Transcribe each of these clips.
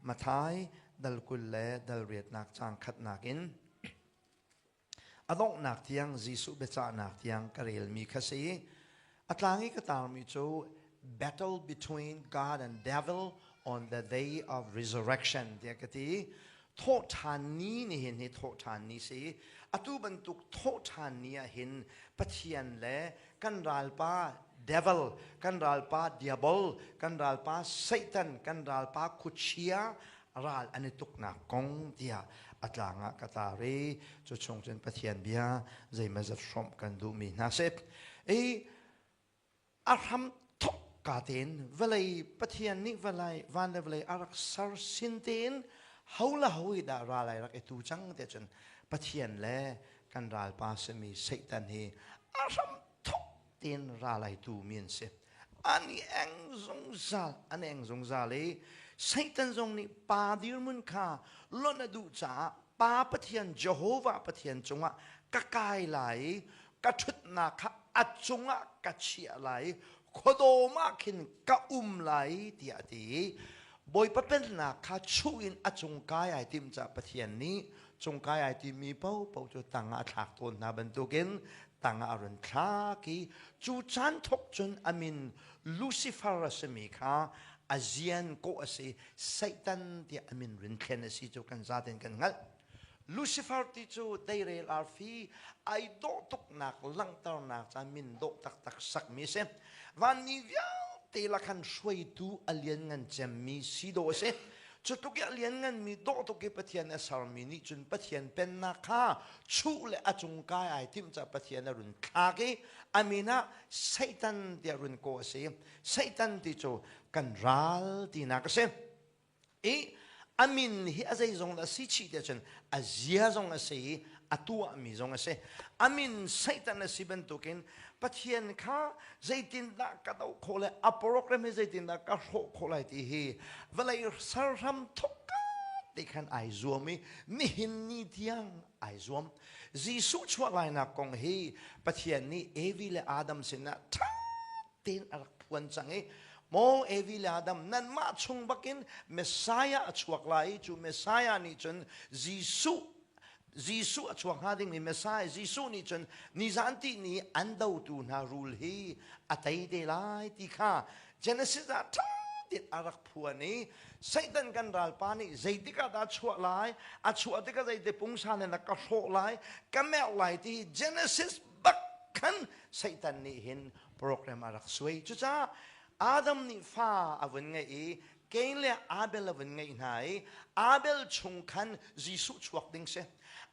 Mathai dal 20 le dal riatnak caang khatnak in a donghnak tiang Jesuh biacahnak tiang ka relmi kha si. A tlang i ka tarmi cu Battle between God and Devil on the day of resurrection tiah ka ti. Thawhṭhan ni nihin hi thawhṭhan ni si. Atu bantuk thawhṭhan ni ah hin Pathian le kan ralpa devil, kan ralpa diabol, kan ralpa Satan, kan ralpa khuachia ral an i tuknak kong tiah a tlang ah ka tar i cu chung cun Pathian bia zeimazat hrawmh kan duhmi hna si. I a hram thok ka tein vawlei Pathian nih vawlei van le vawlei a rak ser sin tein ho le ho hi dah ral ai rak i tu cang te cun Pathian le kan ralpa simi Satan hi a hram thok tein ral ai tu mi an si. An i eng zungzal, an eng zungzal i Satan zong nih pa dirhmun kha lonh a duh caah Pa Pathian Jehovah Pathian cungah ka kai lai i ka ṭhutnak kha a cungah ka chiah lai i khuadawm ah khin ka um lai tiah a ti i Bawipa pennak kha chuh in a cung kai ai tim caah Pathian nih cung kai ai timi paohpaoh cu tang ah a thlak tawn hna bantukin tang ah a run thlak i cu caan thawk cun a min Lucifer a simi kha a zian kawh a si Satan tiah a min rin thlen a si cu kan zaten kan hngalh. Lucifer ti cu deirel arfi ai dawh tuknak langhternak ca min dawh taktak sakmi a si. Vanni vialte lakhan hruaitu a lianngan cemmi si dawh a si. Cu tluk i a liannganmi dawh tuk i Pathian a sermi nih cun Pathian pennak kha chuh le a cung kai ai timh caah Pathian a run thlak i a min ah Satan tiah run kawh a si. Satan ti cu kan ral tinak a si. I a min hi a zeizong a si chih tiah cun a zia zong a si i a tuahmi zong a si. A min Satan a si bantukin Pathian kha zeitindah ka doh khawh le a program hi zeitindah ka hrawh khawh lai ti hi vawlei serhram thawk te khan ai zuam i nihin ni tiang ai zuam. Jesuh chuah lainak kong hi Pathian nih Evi le Adam sinah ṭha tein a rak phuan cang i maw Evi le Adam nanmah chung bakin Messiah a chuak lai i cu Messiah nih cun Jesuh Jesuh a chuak hnga dingmi Messiah Jesuh nih cun nizan ti ni an dotu hna rul hi a tei te lai ti kha Genesis ah ṭha tein a rak phuan i Satan kan ralpa nih zeitik ah dah chuah lai a chuah tikah zeite pungsan in a ka hrawh lai ka merh lai ti Genesis bak khan Satan nih hin program a rak suai. Cucaah Adam nih fa a vun ngeih i Cain le Abel a vun ngeih hna i Abel chung khan Jesuh chuak ding si.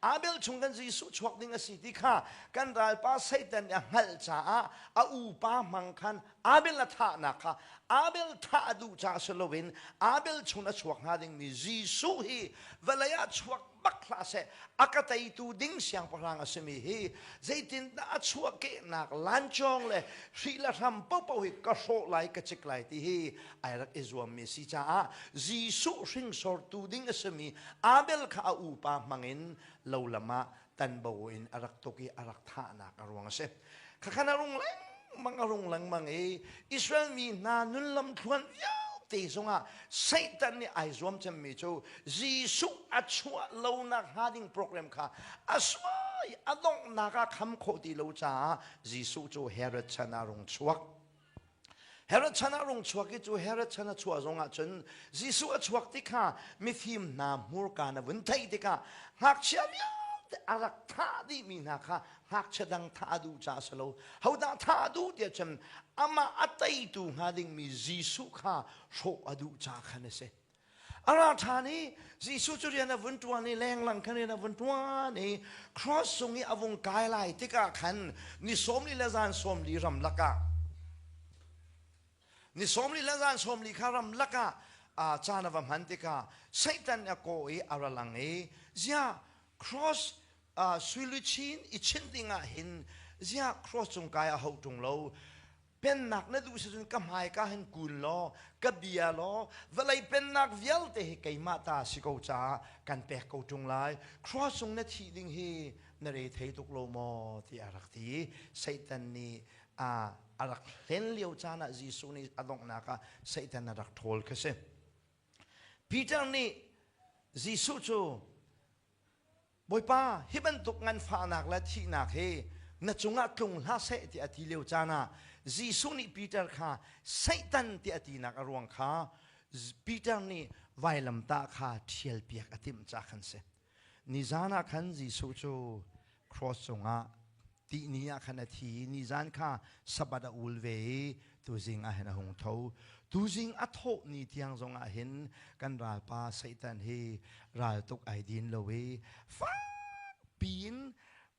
Abel chung khan Jesuh chuak ding a si ti kha kan ralpa Satan nih a hngalh caah a upa hmang khan Abel a thahnak kha Abel thah a duh caah si loin Abel chung a chuak hnga dingmi Jesuh hi vawlei ah chuak bak hlah seh a ka teitu ding siangpahrang a simi hi zeitindah a chuahkehnak lancawng le hri le hram paohpaoh hi ka hrawh lai ka cik lai ti hi ai rak i zuammi si caah Jesuh hringsortu ding a simi Abel kha a upa hmangin lo lam ah tanbo in a rak tuk i a rak thahnak a ruang a si. Khakhan a rung lengmang a rung lengmang i Israel mi hna nunlam thluan vialte zongah Satan nih ai zuam cemmi cu Jesuh a chuah lonak hnga ding program kha a suai a donghnak ah kham khawh ti lo caah Jesuh cu Herod chan ah rung chuak. Herod chan ah rung chuak i cu Herod chan a chuah zongah cun Jesuh a chuak ti kha mifim hna hmurka na vun theih tikah ngakchia vialte a rak thah dihmi hna kha ngakchia dang thah a duh caah a si lo. Hodah thah a duh tiah cun amah a teitu hnga dingmi Jesuh kha hrawh a duh caah khan a si. A ra ṭhan i Jesuh cu rian a vun ṭuan i lenglang khan rian a vun ṭuan i cross cung i a vung kai lai tikah khan ni 40 le zan 40 ramlak ah ni 40 le zan 40 kha ramlak ah caan a va hman tikah Satan a kawh i a ra lang i ziah cross suiluchin i chinh dingah hin ziah cross cung kai a hauh ṭung lo Pennak na duh si cun ka hmaika hin kun law ka bia law vawlei pennak vialte hi keimah ta si ko caah kan pek ko ṭung lai. Cross cung na thih ding hi na re thei tuk lo maw tiah a rak ti. Satan nih a a rak hlen lio caan ah Jesuh nih a donghnak ah Satan a rak ṭhawl kha si. Peter nih Jesuh cu Bawipa, hi bantuk nganfahnak le thihnak hi na cungah tlung hlah seh tiah a ti lio caan ah Jesuh nih Peter kha Satan tiah a tinak a ruang kha Peter nih vailamtah kha ṭhialpiak a timh ca khan si. Nizan ah khan Jesuh cu cross cungah tihni ah khan a thi i nizan kha Sabbath a ul ve i tuzing ah hin a hung tho. Tuzing a thawh ni tiang zong ah hin kan ralpa Satan hi raltuk ai din lo i fakpi in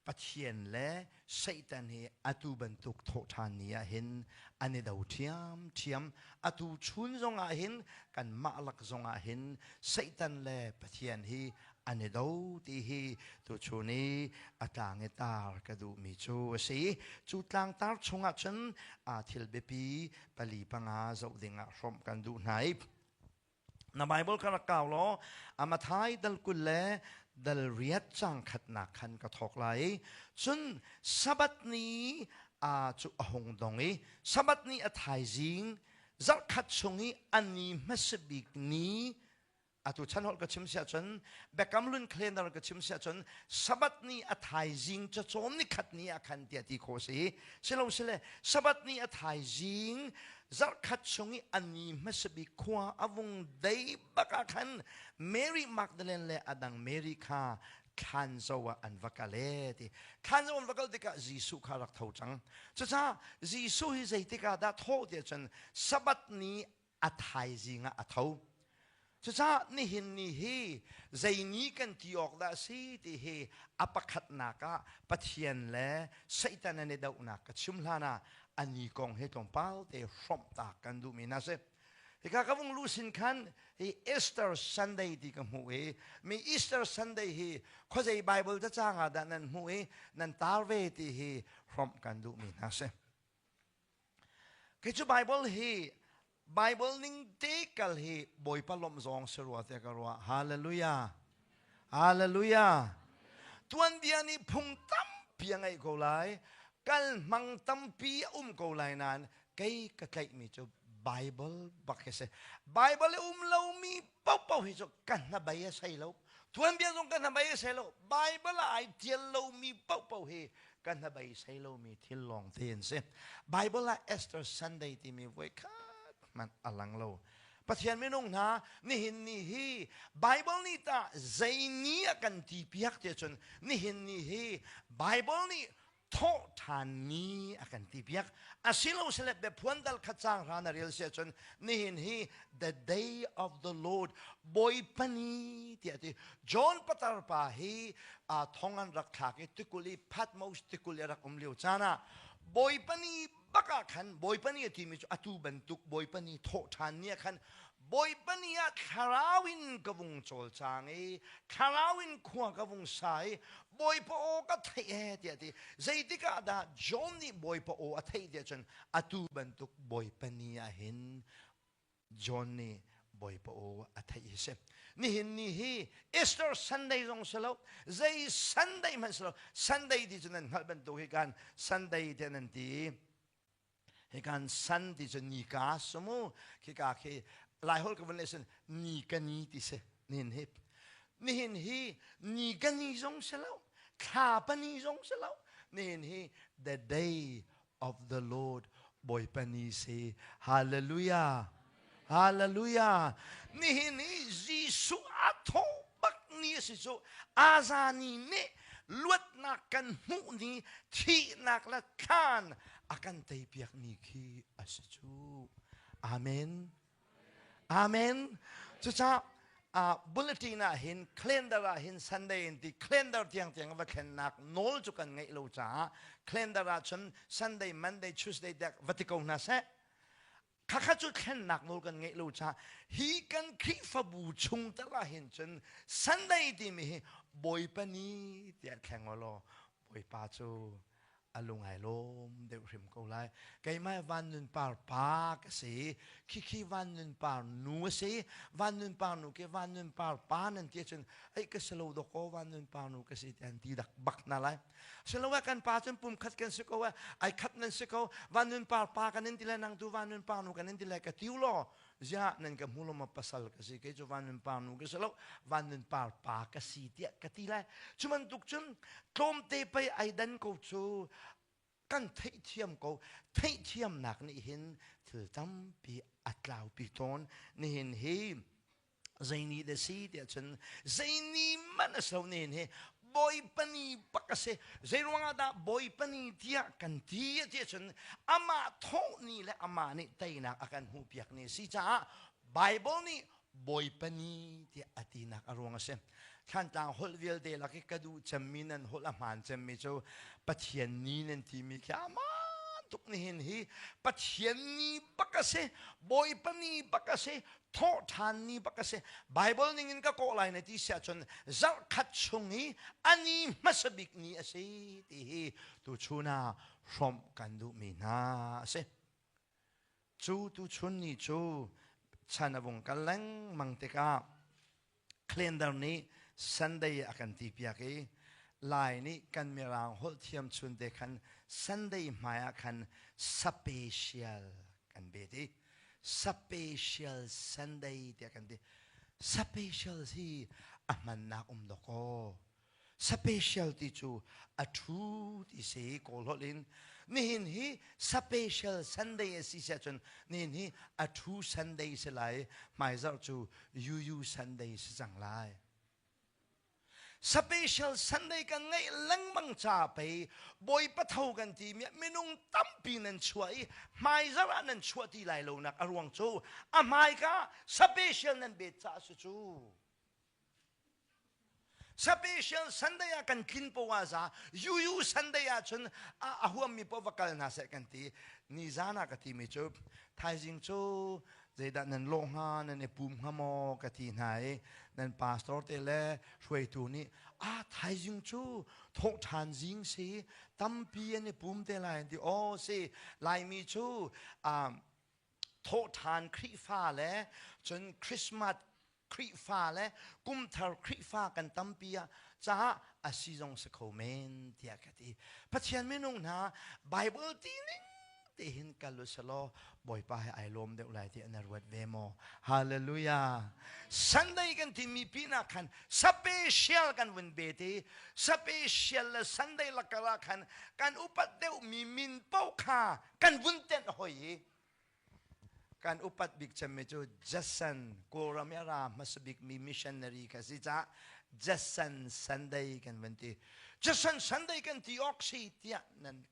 Pathian le Satan hi atu bantuk thawh ṭhan ni ah hin an i do ṭhiamṭhiam. Atu chun zong ah hin kanmah lak zong ah hin Satan le Pathian hi an i do ti hi tuchun i a tlang i tar ka duhmi cu a si. Cu tlangtar chungah cun aa thil biapi pali panga zoh dingah hrawmh kan duh hna i na Bible kha rak kau law Amathai dal 20 le dal 8 cang khatnak khan ka thawk lai i cun Sabbath ni a cu a hung dong i Sabbath ni a thaizing zarhkhat chung i a ni hmasa bik ni. Atu chan holh ka chim siah cun, Biakam Hlun calendar ka chim siah cun, Sabbath ni a thaizing cacawn ni khat ni ah khan tiah ti khawh si. Silo sile Sabbath ni a thaizing zarhkhat chung i a ni hmasa bik khua a vung dei bak ah khan Mary Magdalene le adang Mary kha thlan zo ah an va kal e ti. Thlan zo an va kal tikah Jesuh kha rak tho cang. Cucaah Jesuh hi zeitik ah dah thawh tiah cun Sabbath ni a thaizing ah a tho. Cucaah nihin ni hi zei ni kan ti awk dah a si ti hi a pakhatnak ah Pathian le Satan an i dohnak ka chim hlan ah a ni kong hi tlawmpal te hrawmh ta kan duhmi hna si. Hika ka vung luh sin khan hi Easter Sunday ti ka hmuh i mi Easter Sunday hi khuazei Bible cacang ah dah nan hmuh i nan tar ve ti hi hrawmh kan duhmi hna si. Kei cu Bible hi Bible ning te kal hi Bawipa lawmh zawng si rua tiah ka ruah. Hallelujah. Hallelujah. Tuanbia nih phung tampi a ngeih ko lai. Kal hmang tampi a um ko lai nain kei ka tlaihmi cu Bible bak hi si. Bible i um lomi paohpaoh hi cu ka hnabei a sei lo. Tuanbia zong ka hnabei a sei lo. Bible ah ai tial lomi paohpaoh hi ka hnabei sei lomi thil lawng te an si. Bible ah Esther Sunday timi voi khat hmanh a lang lo. Pathian minung hna, nihin ni hi Bible nih tah zei ni a kan ti piak ti cun nihin ni hi Bible nih thawh ṭhan ni a kan ti piak. Asilo sile biaphuan dal khat cang hra na rel si ahcun nihin hi the day of the Lord, Bawipa ni tiah ti. John Patar pa hi thong an rak thlak i tikul i Patmos tikul i a rak um lio caan ah Bawipa ni bak ah khan, Bawipa ni a timi cu atu bantuk Bawipa ni thawh ṭhan ni ah khan, Bawipa ni ah thlarau in ka vung cawlcang i thlarau in khua ka vung sa i Bawipa aw ka theih ee tiah ti. Zeitik ah dah John nih Bawipa aw a theih tiah cun atu bantuk Bawipa ni ah hin John nih Bawipa aw a theih hi si. Nihin ni hi Easter Sunday zong si lo, zei Sunday hmanh si lo. Sunday ti cu nan hngalh bantuk hi kan Sunday tiah nan ti. Hi kan sun ti cu nika si mu. Khika khi Laiholh ka vun leh sin ni ka ni ti si nihin hi. Nihin hi ni ka ni zong si lo, thla pa ni zong si lo. Nihin hi the day of the Lord, Bawipa ni si. Hallelujah. Hallelujah. Nihin hi Jesuh a thawh bak ni a si cu. Azani nih luatnak kan hmuh ni, thihnak le thlan a kan teipiak ni khi a si cu. Amen. Amen. Cucaah bulletin ah hin, calendar ah hin Sunday in ti calendar tiang tiang va thlennak nawl cu kan ngeih lo caah calendar ah cun Sunday, Monday, Tuesday dek va ti ko hna seh. Khakha cu thlennak nawl kan ngeih lo caah hi kan Khrihfabu chung tal ah hin cun Sunday timi hi Bawipa ni tiah thleng law Bawipa cu a lung ai lawm deuh hrim ko lai. Keimah Van Nun Par pa ka si. Khikhi Van Nun Par nu a si. Van Nun Par nu ke Van Nun Par pa nan ti ahcun ei ka si lo dawkaw, Van Nun Par nu ka si ti an ti dak bak na lai. Siloah kan pa cun pum khat kan si ko ai khat nan si ko. Van Nun Par pa kan in ti lai, nang tu Van Nun Par nu kan in ti lai ka tiu law. Ziah nan ka hmu lo ma pasal ka si, kei cu Van Nun Par nu ka si lo, Van Nun Par pa ka si tiah ka ti lai. Cu bantuk cun tlawmte pei ai dan ko cu kan theihthiam ko. Theihthiamnak nih hin thil tampi a tlaupi tawn. Nihin hi Zeini dah si tiah cun zeini man a si lo nen hi Bawipa ni bak a si. Zei ruangah dah Bawipa ni tiah kan ti tiah cun amah thawh ni le amah nih teinak a kan hmuhpiak ni a si caah Bible nih Bawipa ni tiah a tinak a ruang a si. Thlantlang holh vialte lak i ka duh cemmi nan holh a hmaan cemmi cu Pathian ni nan timi khi aman tuk nihin hi Pathian ni bak a si. Bawipa ni bak a si. Thawhṭhan ni bak a si. Bible ningin ka kawh lai na ti si ahcun zarhkhat chung i a ni hmasa bik ni a si ti hi tuchun ah hrawmh kan duhmi hna a si. Cu tuchun ni cu chan a vung kal lengmang tikah calendar nih Sunday a kan ti piak i Lai nih kan Mirang holh thiam chun te khan Sunday hmai ah khan special kan bet i special Sunday tiah kan ti. Special hi a hmannak um dawk aw. Special ti cu a thu ti si Kawl holh in. Nihin hi special Sunday a si siah cun nihin hi a thu Sunday si lai hmaizarh cu UU Sunday si cang lai. Special Sunday kan ngeih lengmang ca pei Bawipa tho kan ti mi minung tampi nan chuah i hmaizarh ah nan chuah ti lai lo nak a ruang cu a hmaika special nan bet ca si cu. Special Sunday ah kan tlin poah za UU Sunday ah cun a huammi poah va kal hna seh kan ti. Ni zan ah ka ti mi cu thaizing cu zeidah nan lawh hnga nan i pum hnga maw ka ti hna i nan pastor te le hruaitu nih a thaizing cu thawhṭhan zing si tampi an i pum te lai an ti aw si Laimi cu thawhṭhan Khrihfa le cun Christmas Khrihfa le kumthar Khrihfa kan tampi ah caah a si zong si kho men tiah ka ti. Pathian minung hna Bible ti ning te hin kal u selaw Bawipa he ai lawm deuh lai ti na ruat ve maw? Hallelujah. Sunday kan timi pinah khan special kan vun be ti special le Sunday lakar ah khan kan upat deuh mi min paoh kha kan vun tenh hoi i kan upat bik cemmi cu Jason Kawlram i a ra hmasa bikmi missionary kha si caah Jason Sunday kan vun ti. Jason Sunday kan ti awk si tiah nan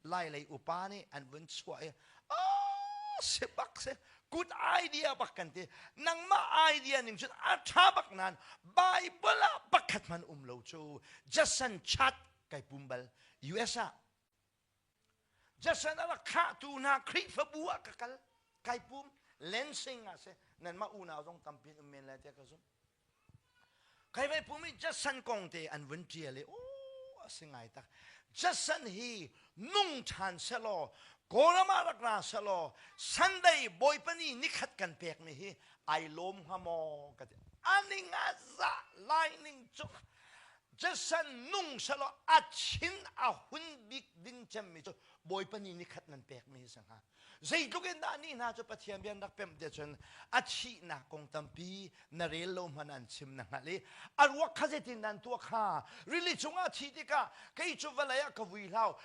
Lai lei upa nih an vun chuah i si bak si good idea bak kan ti nangmah idea ning cun a ṭha bak nain Bible ah pakhat hman um lo cu Jason chat kai pum bal US ah Jason a rak thlahtu hna Khrihfabu ah ka kal kai pum Lansing ah si nanmah unau zong tampi um men lai tiah ka zumh Kai vai pum i Jason kong te an vun ṭial i aw a si ngai tak. Jason hi nung ṭhan selaw Kawlram ah rak ra selaw Sunday Bawipa ni nikhat kan pekmi hi ai lawm hnga maw ka ti. Aning a zah lai ning cu Jason nung selaw a chin a hun bik ding cemmi cu Bawipa ni nikhat nan pekmi hi si hnga. Zeitluk in dah ni hna cu Pathian bia an rak pemh tiah cun a thihnak kong tampi na rel lo hmanh an chim na hngalh i a ruak kha zeitin nan tuah kha rili cungah thi tikah kei cu vawlei ah ka vui hlau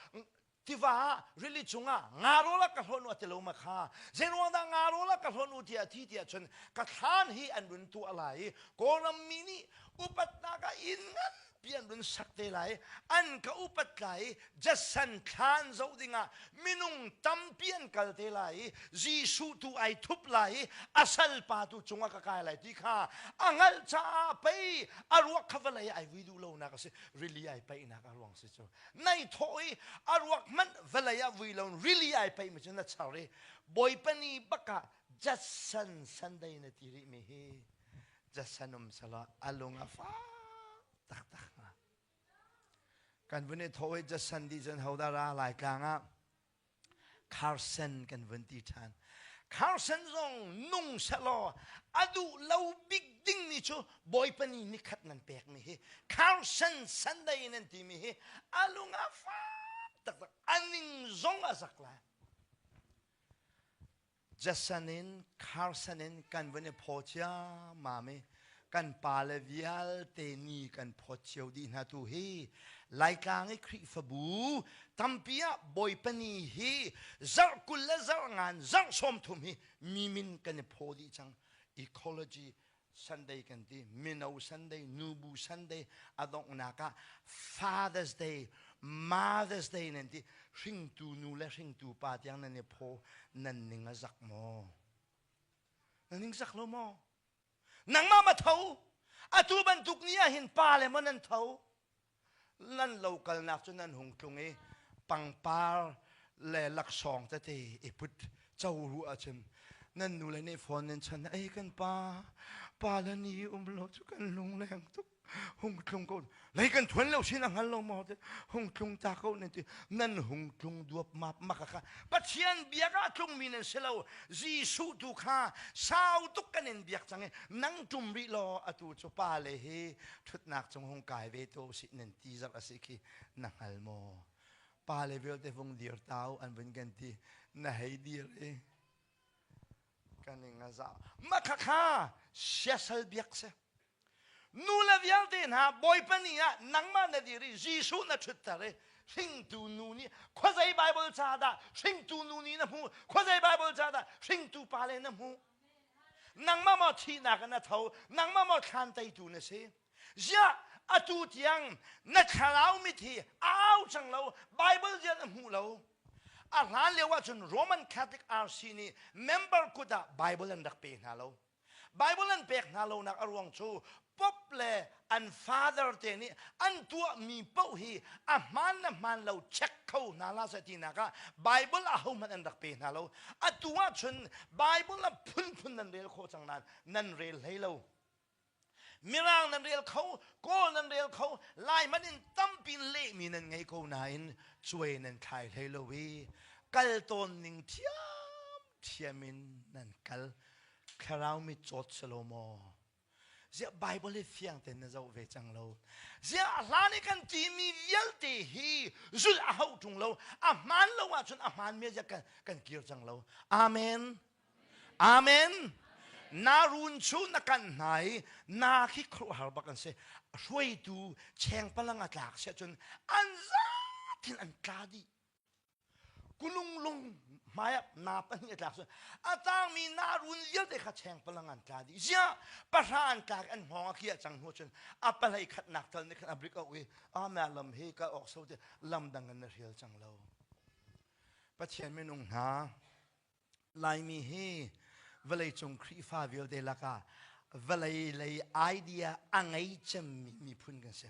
tiva ah rili cungah nga rawl ah ka hlawn u a ti lo ma kha zeiruang dah nga rawl ah ka hlawn u tiah thi tiah cun ka thlan hi an run tuah lai i Kawlram mi nih upatnak ah inn nganpi an run sak te lai an ka upat lai Jason thlan zoh dingah minung tampi an kal te lai i Jesuh tu ai thup lai i a salpa tu cungah ka kai lai ti kha a hngalh caah pei a ruak kha vawlei ai vui duh lonak a si rili ai paihnak a ruang si cu nai thawh i a ruak hmanh vawlei ah vui lo rili ai paih mi cu na char i Bawipa ni bakah Jason Sunday na ti rih mi hi Jason um sala a lung a fak taktak hnga. Kan vun i thawh i Jason dih cun hodah ra Laitlang ah Carson kan vun ti ṭhan. Carson zong nung selaw a duh lo bik dingmi cu Bawipa ni nikhat nan pekmi hi Carson Sunday nan timi hi a lung a fak taktak a ning zong a zak lai. Jason in Carson in kan vun i phaw ciammam i kan pale vialte ni kan phawt cio dih hna tu hi Laitlang i Khrihfabu tampi ah Bawipa ni hi zarh 20 le zarh ngan zarh 30 hi mi min kan i phaw dih cang. Ecology Sunday kan ti, Mino Sunday, Nubu Sunday, a donghnak ah Father's Day, Mother's Day nan ti, hringtu nu le hringtu pa tiang nan i phaw, nan ning a zak maw? Na ning zak lo maw? Nangmah ma tho? Atu bantuk ni ah hin pa le maw nan tho? Nan lo kalnak cu nan hung tlung i pangpar le laksawng tete i put co ru ahcun nan nu le nih phone nan chan ei kan pa pa le ni um lo cu kan lungleng tuk hung tlung ko lei kan thuan lo sin a hngal lo maw te hung tlung ta ko nan ti nan hung tlung duap map maka kha Pathian biak ah tlungmi nan si lo Jesuh tu kha sau tuk kan in biak cang i nang tum rih law atu cu pa le hi ṭhutnak cung hung kai ve to si nan ti zarh a si khi na hngal maw? Pa le vialte vung dir tau an vun kan ti na hei dir i kan ing a za makha kha siasal biak si nu le vialte hna Bawipa ni ah nangmah na dir i Jesuh na ṭhutter i hringtu nu nih khuazei Bible ca dah hringtu nu nih na hmuh khuazei Bible ca dah hringtu pa le na hmuh Nangmah maw thihnak in a tho, nangmah maw thlan teitu na si. Ziah atu tiang na thlarau mit hi au cang lo, Bible zian a hmu lo. A hlan lio ahcun Roman Catholic RC nih member kut ah Bible an rak pe hna lo. Bible an pek hna lonak a ruang cu Pope le an father te nih an tuahmi paoh hi a hmaan le hmaan lo check kho hna la seh tinak ah Bible ahohmanh an rak pe hna lo. Atu ahcun Bible a phunphun nan rel khawh cang nain nan rel hlei lo. Mirang nan rel kho, Kawl nan rel kho, Lai man in tampi lehmi nan ngei ko nain cuai nan thlai hlei lo i kal tawn ning thiamthiam in nan kal. Thlarau mit cawt si lo maw? Ziah Bible hi fiang tein na zoh ve cang lo. Ziah a hlan i kan timi vialte hi zulh a hauh ṭung lo. A hmaan lo ahcun a hmaan mi ziah kan, kan kir cang lo. Amen. Amen. Na run cu na kan hna i na khi khuaruahhar bak an si. Hruaitu chengpalang a tlak siah cun an zatin an tla dih. Kulunglung hmaiah na pahnih a tlak cu a tangmi na run vialte kha cheng palang an tla dih ziah pahra an tlak an hngawng a kiah cang hnu cun a pahlei khatnak tal nih khan a brik au i a lam hi ka awk so ti lam dang in na hrial cang lo Pathian minung hna Laimi hi vawleicung Khrihfa vialte lakah vawlei lei idea a ngei cemmi miphun kan si.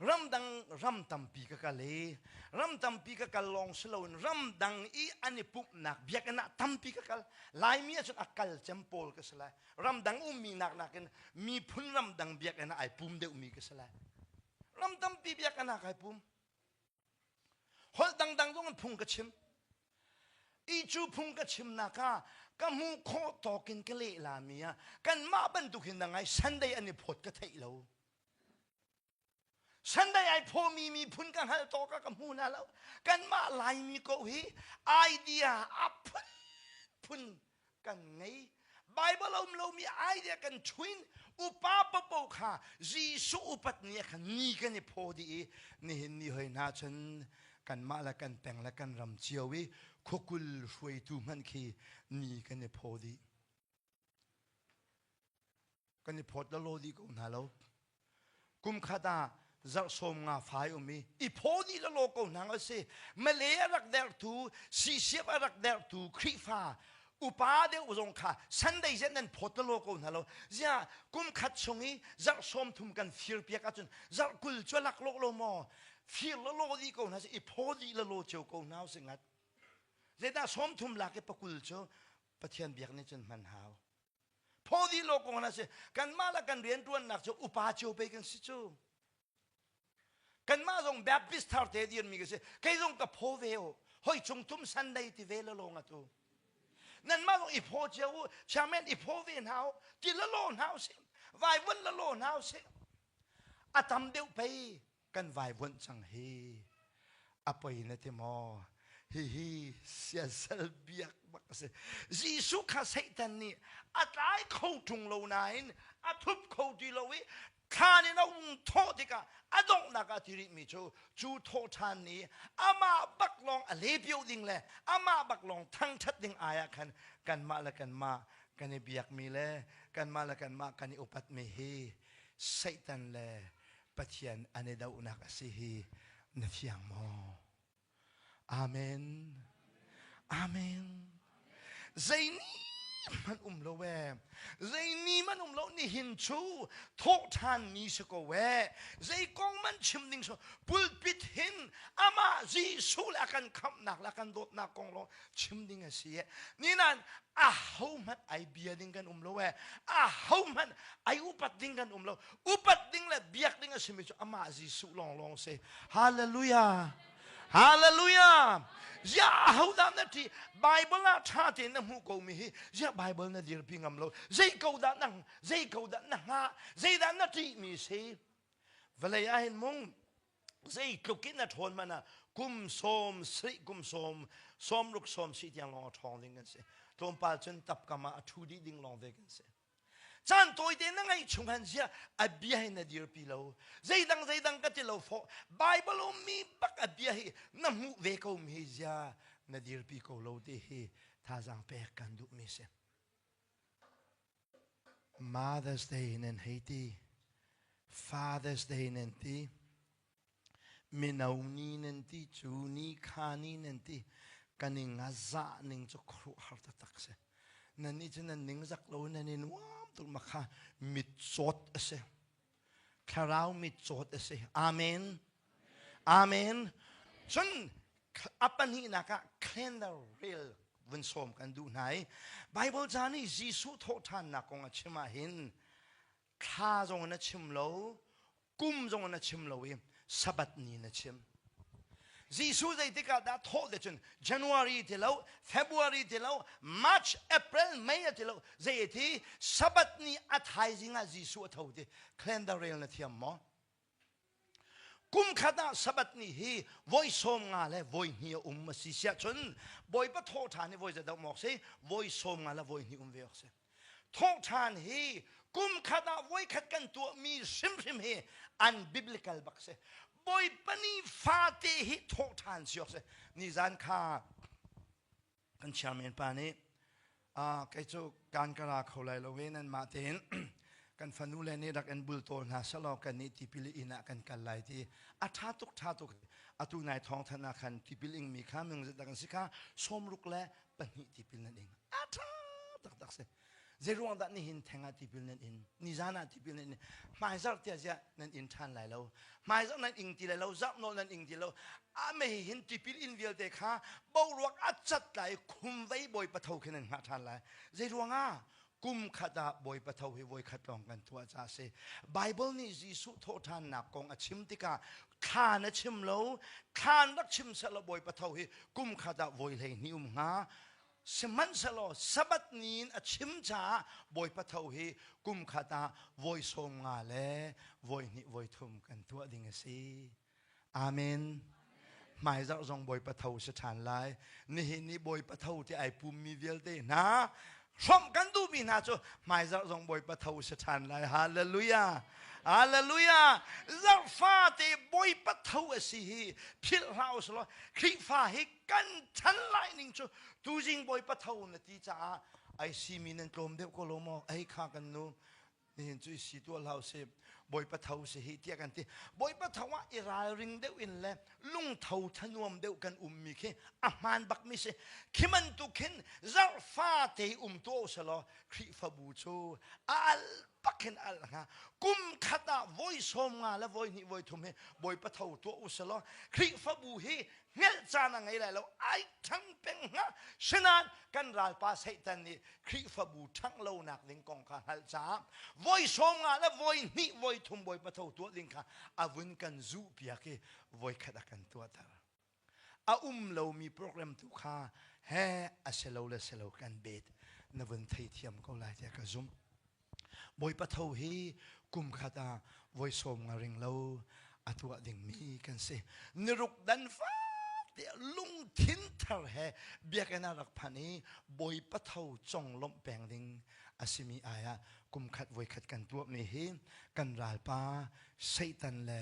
Ramdang ram tampi ka kal i ram tampi ka kal lawng si loin ramdang i an i pumhnak biakinn ah tampi ka kal. Laimi ahcun a kal cem pawl ka si lai. Ramdang ummi nak nakin miphun ramdang biakinn ah ai pum deuhmi ka si lai. Ram tampi biakinn ah kai pum. Holh dangdang zong in phung ka chim. I cu phung ka chimnak ah ka hmuh khawh tawk in ka leh lami ah kanmah bantuk hin na ngai Sunday an i phawt ka theih lo. Sunday ai phawmi miphun ka hngalh tawk ah ka hmu hna lo. Kanmah Laimi ko hi idea a phunphun kan ngei. Bible a um lomi idea kan chuin upa papo kha Jesuh upat ni ah khan ni kan i phaw dih i nihin ni hoi hna cun kanmah le kan peng le kan ram cio i khuakul hruaitu hmanh khi ni kan i phaw dih. Kan i phawt lalaw dih ko hna lo. Kum khat ah zarh 50 fai um i i phaw dih lalaw ko hna a si. Malay a rak derhtu, CCF a rak derhtu Khrihfa upa deuh zong kha Sunday zet nan phawt lalaw ko hna lo. Ziah kum khat chung i zarh 30 kan fir piak ahcun zarh 20 cu lak lawk lo maw? Fir lalaw dih ko hna si i phaw dih lalaw cio ko hna usih ngat. Zeidah 30 lak i pakul cu Pathian biak nih cun hman hau. Phaw dih lo kong na si. Kanmah le kan rianṭuannak cu upa cio pei kan si cu. Kanmah zong Baptist thar te dirmi ka si. Kei zong ka phaw ve o. Hoi chung tum Sunday ti ve la long atu. Nanmah zong i phaw cio u. Chairman i phaw ve hna u. Ti la lo hna u si. Vaivuan la lo hna u si. A tam deuh pei kan vaivuanh cang hi. A poi na ti maw? Hihi siasal biak bak a si. Jesuh kha Satan nih a tlai kho ṭung lo nain a thup kho ti lo i thlan in a hung thawh tikah a donghnak ah ti rihmi cu cu thawhṭhan ni amah bak lawng a lepio ding le amah bak lawng thangṭhat ding ai ah khan kanmah le kanmah kan i biakmi le kanmah le kanmah kan i upatmi hi Satan le Pathian an i dohnak a si hi na fiang maw? Amen. Amen. Zei ni hmanh um lo ee. Zei ni hmanh um lo nihin cu thawhṭhan ni si ko ee. Zei kong man chim ding so pulpit hin amah Jesuh le a kan khamhnak le a kan dawtnak kong lawng chim ding a si ee. Ninan a ho hmanh ai bia ding kan um lo ee. A ho hmanh ai upat ding kan um lo. Upat ding le biak ding a simi cu amah Jesuh lawnglawng si. Hallelujah. Hallelujah. Ziah ahodah na ṭih? Bible ah ṭha tein na hmuh ko mi hi ziah Bible na dirpi ngam lo? Zei ko dah na zei ko dah na hngah? Zeidah na ṭih mi si? Vawlei ah hin mung zeitluk in na ṭhawn man ah kum 70 kum sawm 60 sawm si tiang lawng a ṭhawng ding kan si. Tlawmpal cun tapkam ah a ṭhu dih ding lawng ve kan si. Caan tawite na ngaih chung han zia a bia hi na dirpi lo. Zeidang zeidang ka ti lo fawh. Bible ummi bak a bia hi na hmuh ve ko mi zia na dirpi ko lo ti hi thazaang pek kan duh mi si. Mother's Day nan hei ti. Father's Day nan ti. Mino ni nan ti cu ni kha ni nan ti kan i ngazah ning cu khuaruahhar taktak si. Nan nih cu nan ningzak lo nan i nuam tuk ma kha mitcawt a si. Thlarau mitcawt a si. Amen. Amen. Cun a pahnihnak ah calendar rel vun sawm kan duh hna i Bible ca nih Jesuh thawhṭhannak kong a chim ah hin thla zong in a chim lo kum zong in a chim lo i Sabbath ni na chim. Jesuh zeitik ah dah thawh te cun January ti lo, February ti lo, March, April, May a ti lo, zei ti Sabbath ni a thaizing ah Jesuh a tho ti calendar rel na thiam maw? Kum khat ah Sabbath ni hi voi 50 le voi hnih a um a si siah cun Bawipa thawh ṭhan hi voi zedah um awk si? Voi 50 le voi hnih um ve awk si. Thawhṭhan hi kum khat ah voikhat kan tuahmi hrimhrim hi an biblical bak si. Bawipa ni fate hi thawhṭhan si awk si. Nizan kha kan chairman pa nih kei cu kan ka ra kho lai lo ve nan mah tein kan fanu le nih rak in bultawl hna selaw kan nih tipil inn ah kan kal lai ti a ṭha tuk ṭha tuk atu nai thawng than ah khan tipil ingmi kha minung zetak an si kha 62 tipil nan ing a ṭha taktak si zeiruang dah nihin theng ah tipil nan in nizan ah tipil nan in hmaizarh tiah ziah nan in ṭhan lai lo hmaizarh nan ing ti lai lo zarh nawl nan ing ti lo a mei hin tipil in vialte kha boruak a cat lai khumvei bawipa tho khi nan hngah ṭhan lai zeiruang ah kum khat ah bawipa tho hi voi khat lawng kan tuah ca si Bible nih Jesuh thawhṭhannak kong a chim tikah thla na chim lo thlan rak chim selaw bawipa tho hi kum khat ah voi 12 um hnga Sihmanhsehlaw Sabbath ni in a chim caah Bawipa tho hi kum khat ah voi 50 le voi hnih voi thum kan tuah ding a si. Amen. Hmaizarh zong Bawipa tho si ṭhan lai. Nihin ni Bawipa tho ti ai pummi vialte hna hrawmh kan duhmi hna cu hmaizarh zong Bawipa tho si ṭhan lai. Hallelujah. Hallelujah. Zarh fate Bawipa tho a si hi philh hlah u selaw Khrihfa hi kan chan lai ning cu tuzing bawipa tho na ti caah ai simi nan tlawm deuh ko lo maw ei kha kan nu nihin cu i si tuah hlah usih bawipa tho si hi tiah kan ti bawipa tho ah i ralring deuh in le lungtho thanuam deuh kan ummi khi a hmaan bakmi si khi bantuk khin zarh fate um tuah uselaw Khrihfabu cu a al bak hin al hnga kum khat ah voi 50 le voi hnih voi thum hi bawipa tho tuah uselaw Khrihfabu hi hngelh caan a ngei lai lo ai ṭhang peng hnga sinain kan ralpa Satan nih Khrihfabu ṭhangh lonak ding kong kha hngalh caah voi 50 le voi hnih voi thum Bawipa tho tuah ding kha a vun kan zuh piak i voi khat a kan tuahter a um lomi program tu kha he a si lo le si lo kan bet na vun theithiam ko lai tiah ka zumh Bawipa tho hi kum khat ah voi 50 ring lo a tuah dingmi kan si. Niruk dan fak. Tiah lungthin thar he biakinn ah rak phanh i Bawipa tho conglawmh peng ding a simi ai ah kumkhat voikhat kan tuahmi hi kan ralpa Satan le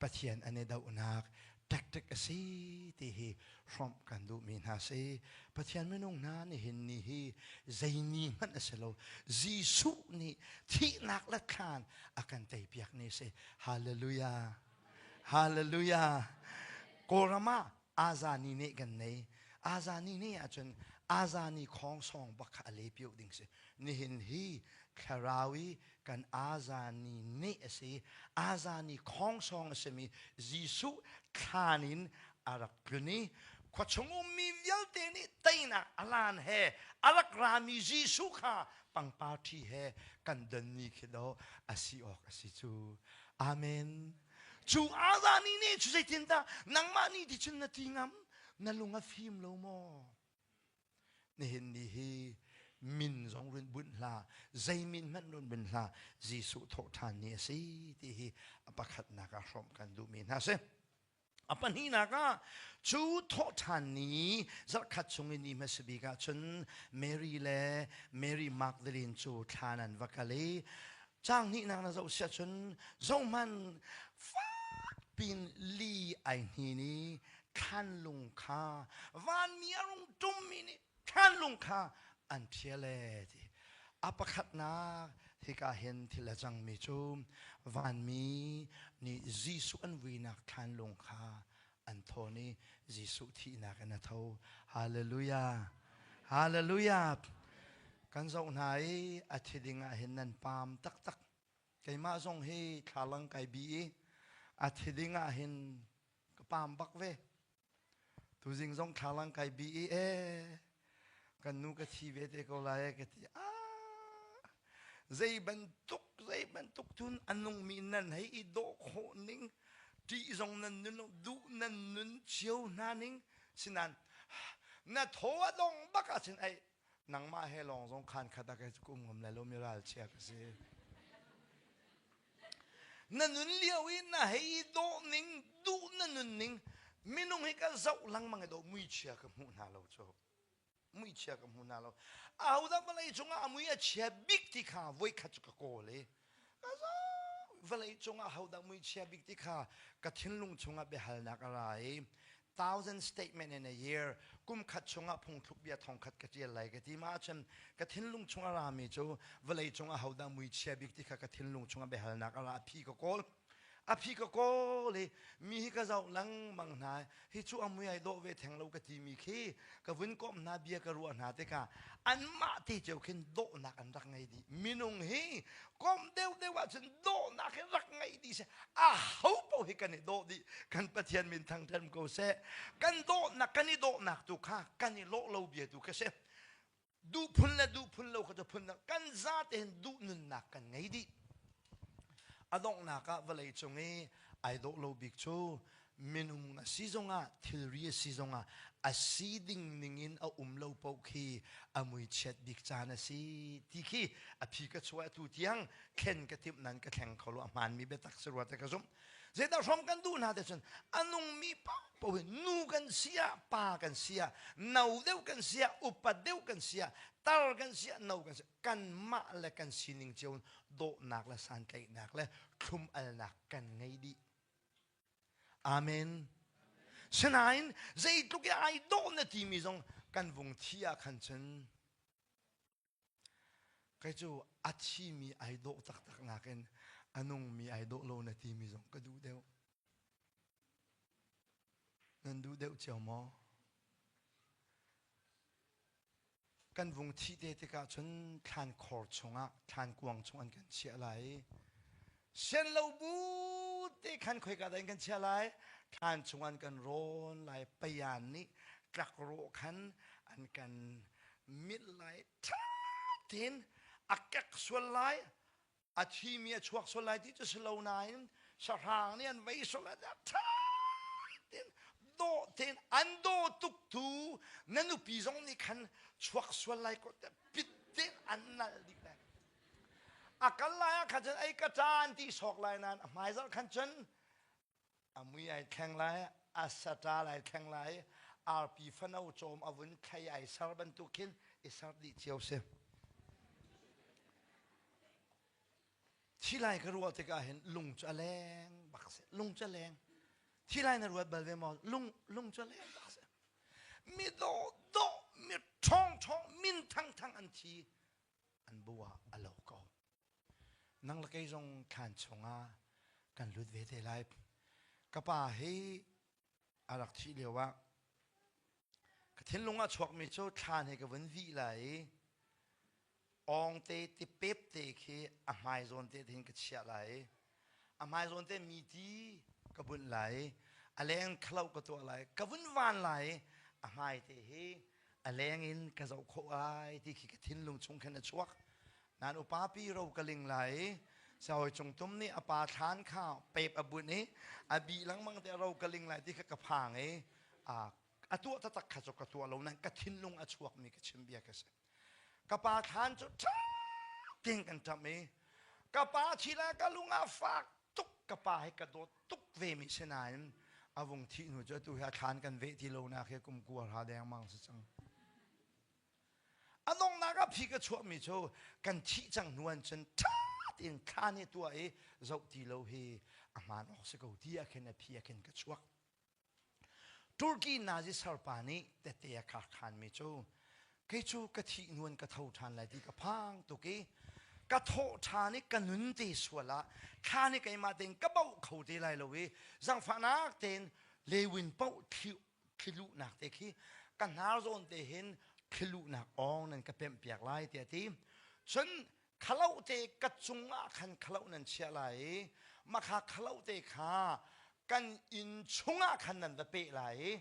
Pathian an i dohnak tactic a si ti hi hrawmh kan duhmi hna si. Pathian minung hna nihin ni hi zei ni hmanh a si lo. Jesuh nih thihnak le thlan a kan teipiak ni si. Hallelujah. Hallelujah. Kawlram ah Azani nih kan nei. Azani nih ahcun Azani khawng sawng bak kha a le pio ding si. Nihin hi thlarau i kan Azani nih a si. Azani khawng sawng a simi Jesuh thlan in a rak tlun i khuachung ummi vialte nih teinak alan he a rak rami Jesuh kha pangpar ṭhi he kan don ni khi do a si awk a si cu. Amen. Cu Azani nih cu zeitindah nangmah nih ti cun na ti ngam? Na lung a fim lo maw? Nihin ni hi min zong run bunh hlah, zei min hmanh run bunh hlah, Jesuh thawhṭhan ni a si ti hi a pakhatnak ah hrawmh kan duhmi hna si. A pahnihnak ah cu thawhṭhan ni zarhkhat chung i ni hmasa bik ah cun Mary le Mary Magdalene cu thlan an va kal i caang hnihnak na zoh siah cun zohhmanh fak pin li ai hnin i thlanlung kha vanmi a rung ṭummi nih thlanlung kha an ṭhial ee ti. A pakhatnak hika hin thil a cangmi cu vanmi nih Jesuh an vuinak thlanlung kha an thawn i Jesuh thihnak in a tho. Hallelujah! Hallelujah! Kan zoh hna i a thi ding ah hin nan paam taktak. Keimah zong hi thlalang kai bi i a thi ding ah hin ka paam bak ve. Tuzing zong thlalang kai bi i ee kan nu ka thi ve te ko lai e ka ti. Ah zei bantuk zei bantuk cun a nungmi nan hei i dawh khawh ning ṭih zong nan nun lo duh nan nun cio hna ning sinan na thaw a dong bak ahcun ei nangmah he lawng zong khan khat ah ka um ngam lai lo mi ralchia ka si. Na nun lio i na hei i dawh ning, duh na nun ning, minung hi ka zoh lengmang i dawh muichia ka hmuh hna lo cu. Muichia ka hmu hna lo. Ahodah vawlei cungah a mui a chia bik ti kha voikhat cu ka kawl i ka zoh vawlei cungah ahodah muichia bik ti kha ka thinlung chungah biahalnak a ra i thousand statement in a year kum khat chungah phungthluk bia thong khat ka tial lai ka ti ma ahcun ka thinlung chung a rami cu vawlei cung ahodah muichia bik ti kha ka thinlung chungah biahalnak a ra phi ka kawl a phi ka kawl i mi hi ka zoh lengmang hna hi cu a mui ai dawh ve theng lo ka timi khi ka vun komh hna bia ka ruah hna tikah anmah te cio khin dawhnak an rak ngei dih minung hi komh deuhdeuh ahcun dawhnak hi rak ngei dih seh a ho paoh hi kan i dawh dih kan Pathian min thangṭhat ko seh kan dawhnak kan i dawhnak tu kha kan i lawh lo bia tu kha si duh phun le duh phun lo kha cu phun kan zate hin duh nunnak kan ngei dih a donghnak ah vawlei cung i ai dawh lo bik cu minung a si zongah thilri a si zongah a si ding ningin a um lo paoh khi a mui chiat bik caan a si ti khi a phi ka chuah tu tiang thlen ka timh nan ka thleng kho lo a hmaanmi biatak si rua te ka zumh zeidah hrom kan duh hna te cun a nungmi paoh hi nu kan si ah pa kan si ah no deuh kan si ah upa deuh kan si ah tar kan si ah no kan si kanmah le kan sining cio dawhnak le santlaihnak le thlum alnak kan ngei dih Amen. Sinain zeitluk i ai dawh na timi zong kan vung thi ah khan cun kei cu a thimi ai dawh taktak nakin a nungmi ai dawh lo na timi zong ka duh deuh. Nan duh deuh cio maw? Kan vung thih te tikah cun thlan khor chungah thlan kuang chung an kan chiah lai i sian lo bu te khan khoika dah in kan chiah lai thlan chung an kan rawn lai payan nih tlakrawh khan an kan mit lai ṭha tein a kek sual lai a thimi a chuak sual lai ti cu si lo nain sahrang nih an vei sual lai ṭha tein dawh tein an daw tuk tu na nupi zong nih khan chuak sual lai ko pit tein an nal dih lai a kal lai ah khan cun ei ka caan ti sawk lai nain a hmaizarh khan cun a mui ai thleng lai. A sata lai thleng lai arpi fano cawm a vun thlei ai ser bantuk khin i ser dih cio si. Thi lai ka ruah tikah hin lung cu a leng bak si. Lung cu a leng. Thi lai na ruat bal ve maw? Lung lung cu a leng bak si. Mi dawh dawh, mi ṭhawng ṭhawng, min thang thang an thi. An bu ah a lo ko. Nang le kei zong thlan chungah kan lut ve te lai. Ka pa hi a rak thih lio ah ka thinlung ah chuakmi cu thlan he ka vun vih lai i awngte tipep te khi a hmai zawn te hin ka chiah lai i a hmai zawn te mi ti ka bunh lai i a leng khalo ka tuah lai ka vun van lai i a hmai te hi a leng in ka zoh khawh ai ti khi ka thinlung chung khin a chuak. Nan upa pi ro ka ling lai i Sahawi Cung Tum nih a pa thlan kha pep a bunh i a bih lengmang te ro ka ling lai ti kha ka phang i a tuah taktak kha cu ka tuah lo nain ka thinlung a chuakmi ka chim bia ka si. Ka pa thlan cu ṭha tein kan ṭamh i ka pa thi lai ka lung a fak tuk. Ka pa hi ka dawt tuk ve mi si nain a vung thih hnu cu atu hi a thlan kan veh ti lo nak hi kum kua hra dengmang si cang. A donghnak ah phi ka chuahmi cu kan thih cang hnu an cun ṭha tein thlan hi tuah i zoh ti lo hi a hmaan awk si ko ti ah khin a phi ah khin ka chuak. Turkey Nazi sarpa nih tette a khar khanmi cu kei cu ka thih hnu in ka tho ṭhan lai ti ka phang tuk i ka thawh ṭhan i ka nun te sual ah thlan i keimah tein ka bauh kho te lai lo i zangfahnak tein lewin paoh thliluhnak te khi ka hnar zawn te hin thliluhnak awng nan ka pemh piak lai tiah ti. Cun khalo te ka cungah khan khalo nan chiah lai i makha khalo te kha kan inn chungah khan nan va peh lai i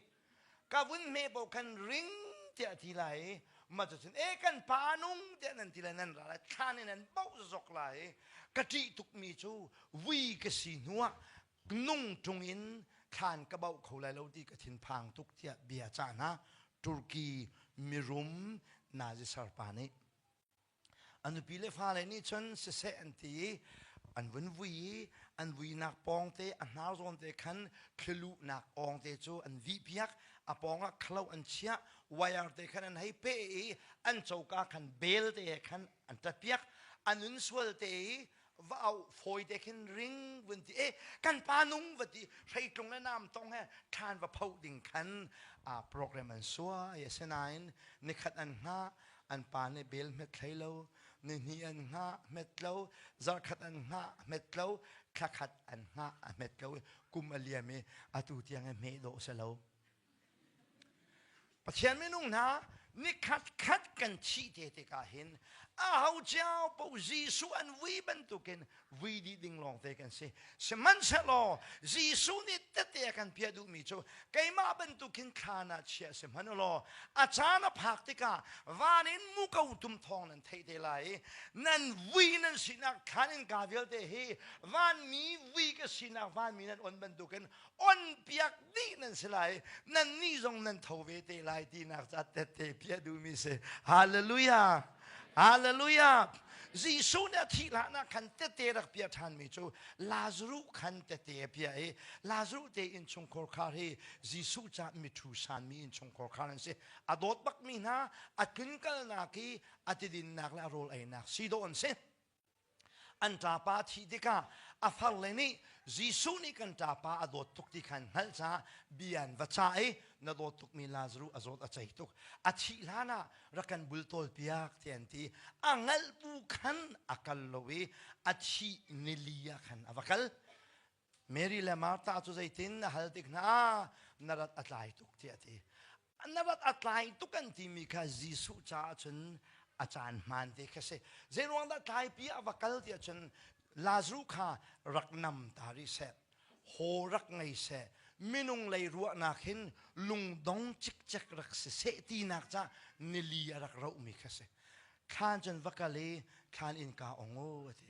ka vun hme paoh khan ring tiah ti lai i mah cucun e kan pa nung tiah nan ti lai, nan ra lai, thlan in nan boh zok lai i ka ṭih tukmi cu vui ka si hnuah nung ṭung in thlan ka bauh kho lai lo ti ka thinphang tuk tiah bia cah hna. Turkey mirum Nazi sarpa nih a nupi le fale nih cun siseh an ti i an vun vui i an vuinak pawng te a hnar zawn te khan thliluhnak awng te cu an vih piak, a pawng ah khalo an chiah, wire te khan an hei peh i an coka khan bel te he khan an tat piak. An nun sual te i va auh fawi te khin ring vun ti e kan pa nung va ti hreitlung le nam tong he thlan va pho ding khan a program an suai. Asinain nikhat an hngah, an pa nih bel hmet hlei lo, ni hnih an hngah, hmet lo, zarkhat an hngah, hmet lo, thlakhat an hngah, a hmet lo. Kum a liam i atu tiang i hmeh dawh si lo. Pathian minung hna, nikhat khat kan thih te tikah hin aho cio paoh Jesuh an vui bantukin vui dih ding lawng te kan si. Sihmanhsehlaw Jesuh nih tete a kan piah duhmi cu keimah bantukin thlan ah chiah si hmanh law a caan a phak tikah van in muko tum thawng nan theih te lai i nan vui nan sinak thlan in ka vialte hi vanmi vui ka sinak vanmi nan on bantukin on piak dih nan si lai, nan nih zong nan tho ve te lai tinak ca tette piah duhmi si. Hallelujah, hallelujah. Jesuh nih a thih hlanah khan tette rak piah ṭhanmi cu Lazarus khan tette a piah i Lazarus te innchungkhar khar hi Jesuh ca mithu sanmi innchungkhar khar an si. A dawt bakmi hna a tlunkalnak i a tidinnak le a rawl einak si dawh an si. An ṭapa thih tikah a farle nih Jesuh nih kan ṭapa a dawt tuk ti khan hngalh caah bia an va cah i na dawt tukmi Lazaruh a zawt a cei tuk, a thih hlan ah rak kan bultawl piak tiah an ti. A hngalh bu khan a kal lo i a thih nili ah khan a va kal. Mary le Martha cu zeitin a hal tik hna, na rat a tlai tuk tiah a ti. Na rat a tlai tuk an timi kha Jesuh caah cun a caan hmaan te kha si. Zei ruang dah tlaipi ah va kal tiah cun Lazaruh kha rak nam ta rih seh, haw rak ngei seh, minung lei ruahnak hin lungdong cikcek rak si seh tinak ca nili a rak rohmi kha si. Thlan cun va kal i thlan innka ong u a ti.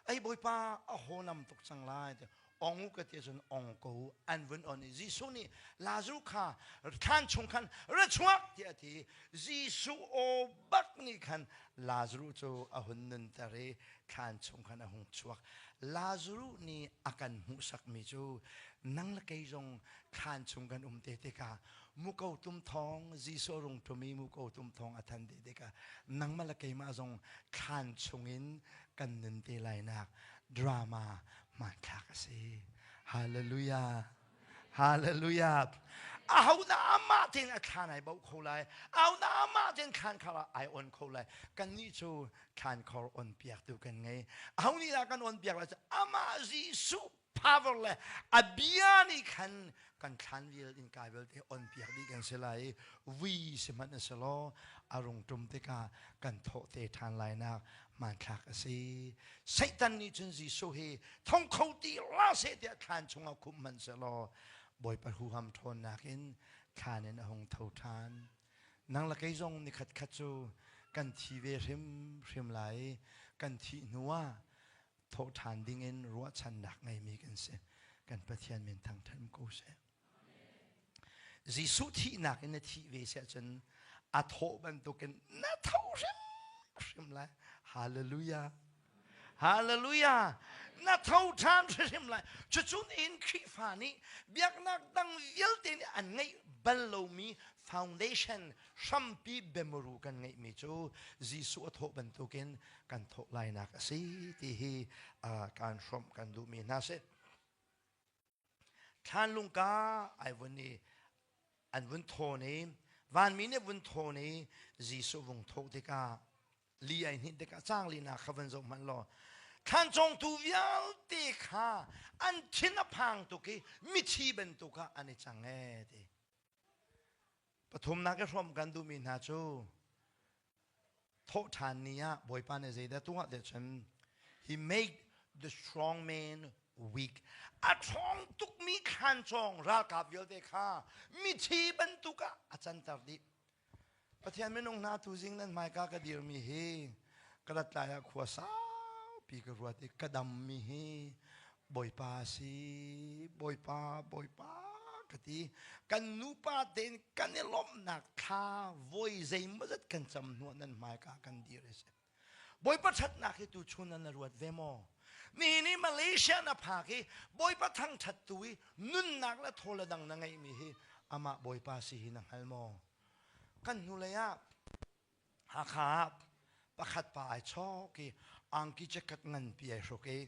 Ei Bawipa, a haw nam tuk cang lai ti. Ong u ka ti ahcun ong ko u. An vun on i Jesuh nih Lazaruh kha thlan chung khan ra chuak tiah a ti. Jesuh aw bak nih khan Lazaruh cu a hun nunter i thlan chung khan a hung chuak. Lazaruh nih a kan hmuhsakmi cu nang le kei zong thlan chung kan um te tikah muko tum thawng Jesuh rung ṭum i muko tum thawng a than te tikah nangmah le keimah zong thlan chungin kan nun te lainak drama hmanthlak a si. Hallelujah. Hallelujah. Ahodah amah tein a thlan ai bauh kho lai. Ahodah amah tein thlan khar ah ai on kho lai. Kannih cu thlan khor on piaktu kan ngei. Aho nih dah kan on piak lai cu amah Jesuh power le a bia nih khan kan thlan vial in kai vialte on piak dih kan si lai i vui si hmanh a si law a rung ṭum tikah kan thawh te ṭhan lai nak hmanthlak a si. Satan nih cun Jesuh hi thong kho ti la seh tiah thlan chungah khumh hmanh sehlaw Bawipa huham ṭhawnnak in thlan in a hung tho ṭhan. Nang le kei zong nikhat khat cu kan thi ve hrimhrim lai i kan thih hnuah thawh ṭhan dingin ruahchannak ngeimi kan si. Kan Pathian min thangṭhat ko seh. Jesuh thihnak in na thih ve si ahcun a thawh bantukin na tho hrimhrim lai. Hallelujah. Hallelujah. Na tho ṭhan hrimhrim lai. Cucu nihin Khrihfa nih biaknak dang vialte nih an ngeih bal lomi foundation hrampi biamuru kan ngeihmi cu Jesuh a thawh bantukin kan thawh lainak a si ti hi kaan hrawmh kan duhmi hna si. Thlan lungka ai vun i an vun thawn i vanmi nih vun thawn i Jesuh vung thawh tikah li ai hninh tikah cang linak kha van zoh hmanh law thlan cawngtu vialte kha an thin a phang tuk i mithi bantuk ah an i cang ee ti. Pathumnak i hrawm kan duhmi hna cu thawhṭhan ni ah Bawipa nih zeidah tuah ti cun he made the strong man weak. A ṭhawng tukmi khancawng ralkap vialte kha mithi bantuk ah a canter dih. Pathian minung hna tuzing nan hmaika ka dirmi hi ka rat lai ah khua saupi ka ruat i ka dammi hi Bawipa si, Bawipa, Bawipa ka ti. Kan nupa tein kan i lawmhnak thla voi zeimawzat kan cam hnuah nan hmaika kan dir a si. Bawipa ṭhatnak hi tuchun ah na ruat ve maw? Nihin i Malaysia na phak i Bawipa thangṭhat tu i nunnak le thaw le dang na ngeihmi hi amah Bawipa si hi na hngal maw? Kan hnulei ah Hakha ah pakhat pa ai chawk i angki jacket nganpi ai hruk i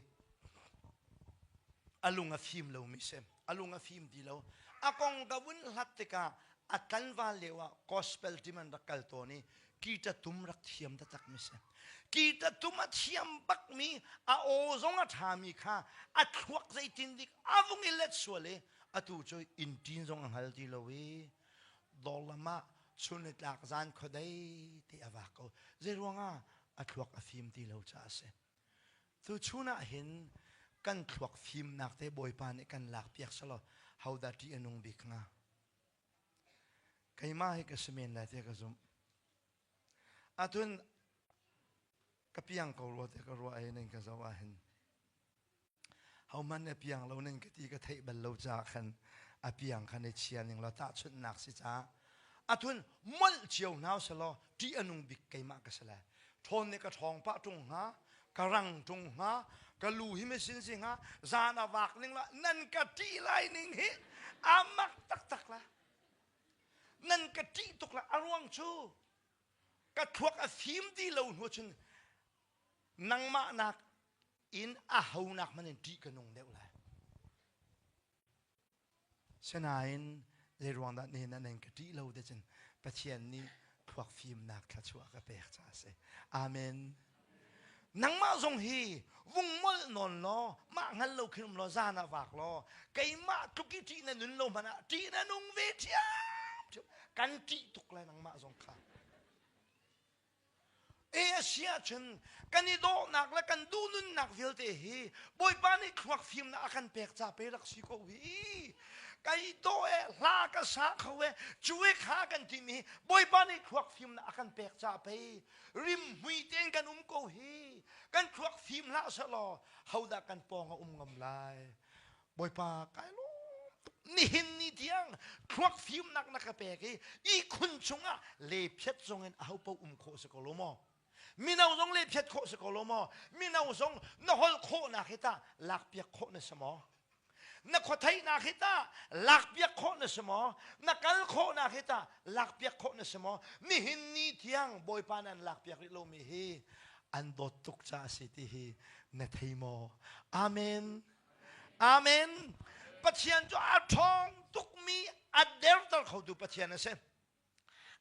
a lung a fim lomi si. A lung a fim ti lo. A kong ka vun hlat tikah a tlanval lio ah gospel team an rak kal tawn i guitar tum rak thiam taktak mi si. Guitar tum a thiam bakmi a aw zong a ṭhami kha a thluak zeitin dik a vung i let sual i atu cu inn ṭin zong a hngal ti lo i dawr ah chun le tlak zan khuadei te a vak ko. Zeiruangah a thluak a fim ti lo caah a si. Tu chun ah hin kan thluak fimnak te Bawipa nih kan lak piak selaw hodah ṭih a nung bik hnga? Keimah hi ka si men lai tiah ka zumh. Atun ka piang ko rua tiah ka ruah i nan ka zoh ah hin Hohmanh nih a piang lo nan ka ti ka theih bal lo caah khan a piang khan i chia ning law tahchunhnak si caah a thun molh cio hna selaw ṭih a nung bik keimah ka si lai. Ṭhawn nih ka ṭhawng pah ṭung hnga, ka rang ṭung hnga, ka lu hi mesin si hnga, zan a vak ning la nan ka ṭih lai ning hi a mak taktak la. Nan ka ṭih tuk la a ruang cu ka thluak a fim ti lo hnu cun nangmah nak in a honak hmanh in ṭih ka nung deuh lai. Sinain zeiruang dah nihin ah nan ka ṭih lo te cun Pathian nih thluak fimnak thluachuah ka pek caah a si. Amen. Nangmah zong hi vung molh nawn law mah hngal lo khin um law zan ah vak law keimah tluk i ṭih na nun lo hmanh ah ṭih na nung ve ṭhiamṭhiam kan ṭih tuk lai nangmah zong kha. E a si ahcun kan i dawhnak le kan duhnunnak vialte hi Bawipa nih thluak fimnak a kan pek ca pe rak si ko hi. Kai dawh e, hla ka sa kho e, cu e kha kan timi hi Bawipa nih thluak fimnak a kan pek ca pei rimhmui tein kan um ko hi. Kan thluak fim hlah selaw hodah kan pawng a um ngam lai. Bawipa kai lawm tuk. Nihin ni tiang thluak fimnak na ka pek i ihkhun chungah lephiat zong in ahopaoh um khawh si ko lo maw? Mino zong lephiat khawh si ko lo maw? Mino zong na holh khawhnak hi tah lakpiak khawh na si maw? Na khuatheihnak hi tah lakpiak khawh na si maw? Na kal khawhnak hi tah lakpiak khawh na si maw? Nihin ni tiang Bawipa nan lakpiak rih lomi hi an dawt tuk caah a si ti hi na thei maw? Amen. Amen. Pathian cu a ṭhawng tukmi a derter khotu Pathian a si.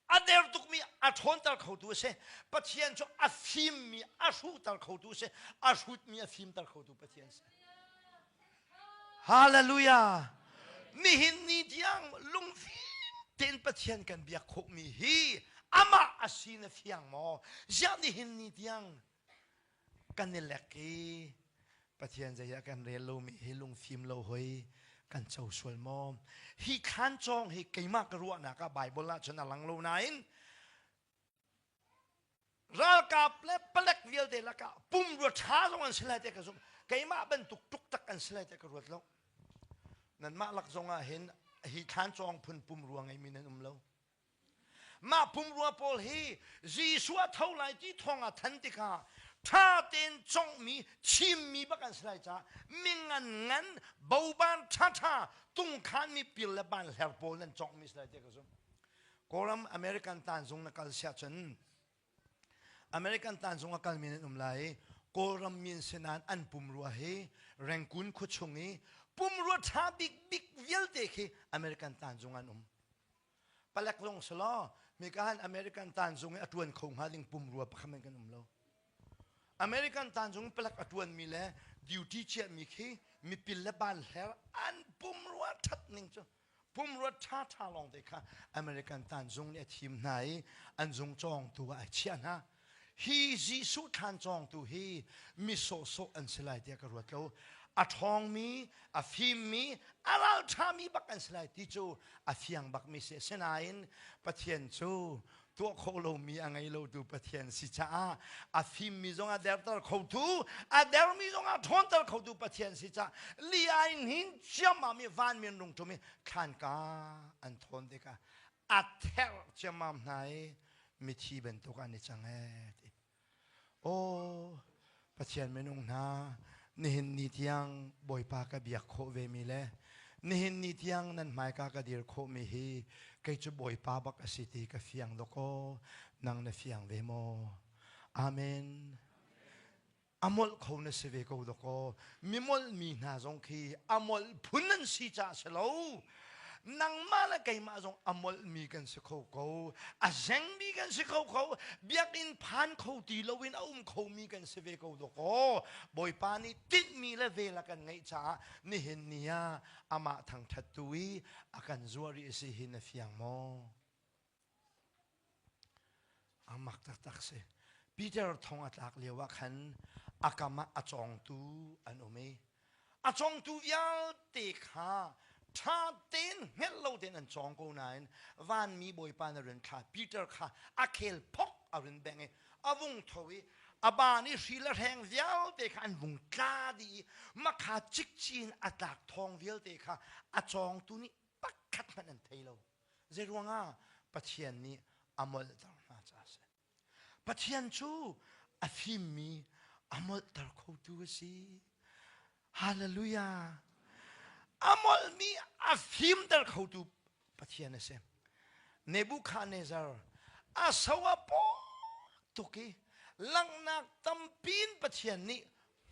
A der tukmi a ṭhawnter khotu a si. Pathian cu a fimmi a hruhter khotu a si. A hrutmi a fimter khotu Pathian a si. Hallelujah. Nihin ni tiang lungfim tein Pathian kan biak khawhmi hi amah a si na fiang maw? Ziah nihin ni tiang kan i lek i Pathian zei ah kan rel lomi hi lungfim lo hoi kan co sual maw? Hi thlan cawng hi keimah ka ruahnak ah Bible ah cun a lang lo nain ralkap le palek vialte lakah pumrua ṭha zong an si lai te ka zumh. Keimah bantuk tuk tak an si lai te ka ruat lo. Nanmah lak zong ah hin hi thlan cawng phun pumrua ngeimi nan um lo. Mah pumrua pawl hi Jesuh a tho lai ti thawng a than tikah ṭha tein conghmi, chimmi bak an si lai caah mingan ngan, boban ṭhaṭha, tungkhanmi pil le ban hler pawl nan conghmi si lai ti ka zumh. Kawlram American tanzung na kal siah cun American tanzung a kalmi nan um lai i Kawlram mi an si nain an pumrua hi Rangoon khuachung i pumrua ṭha bikbik vialte khi American tanzung an um. Palek zong si law mika han American tanzung i a ṭuan kho hnga ding pumrua pakhat men kan um lo. American tanzung palek a ṭuanmi le duty chiahmi khi mipil le ban hler an pumrua ṭhat ning cu pumrua ṭha ṭha lawng te kha American tanzung nih a thim hna i an zung cawngtu ah a chiah hna. Hi Jesuh thlan cawngtu hi mi sawhsawh an si lai tiah ka ruat lo. A ṭhawngmi, a fimmi, a ralṭhami bak an si lai ti cu a fiang bakmi si. Asinain Pathian cu tuah khawh lomi a ngei lotu Pathian si caah a fimmi zong a derter khotu, a dermi zong a ṭhawnter khotu Pathian si caah li ai hnin ciammam i vanmi an rung ṭum i thlanka an thawn tikah a therh ciammam hna i mithi bantuk an i cang ee ti. Aw Pathian minung hna nihin ni tiang Bawipa ka biak khawh ve mi le nihin ni tiang nan hmaika ka dir khawh mi hi kei cu Bawipa bak a si ti ka fiang dawkaw nang na fiang ve maw? Amen. A molh kho na si ve ko dawkaw mi molhmi hna zong khi a molh phun an si caah si lo nangmah le keimah zong a molhmi kan si kho ko a zengmi kan si kho ko biakinn phan kho ti loin a um khomi kan si ve ko dawkaw Bawipa nih tinhmi le vel a kan ngeih caah nihin ni ah amah thangṭhat tu i a kan zuar i a si hi na fiang maw A mak taktak si. Peter thong a tlak lio ah khan a kam ah a cawngtu an um i a cawngtu vialte kha ṭha tein hngelh lo tein an cawng ko nain vanmi Bawipa na run thla Peter kha a khel phok a run bengh i a vung tho i a ban i hri le hreng vialte kha an vung tla dih i makha cikcin a tlak thawng vialte kha a cawngtu nih pakhat hmanh an thei lo. Zeiruangah Pathian nih a molhter hna caah a si. Pathian cu a fimmi a molhter khotu a si. Hallelujah. A molhmi a fimter khotu Pathian a si. Nebuchadnezzar a so a paw tuk i langhnak tampi in Pathian nih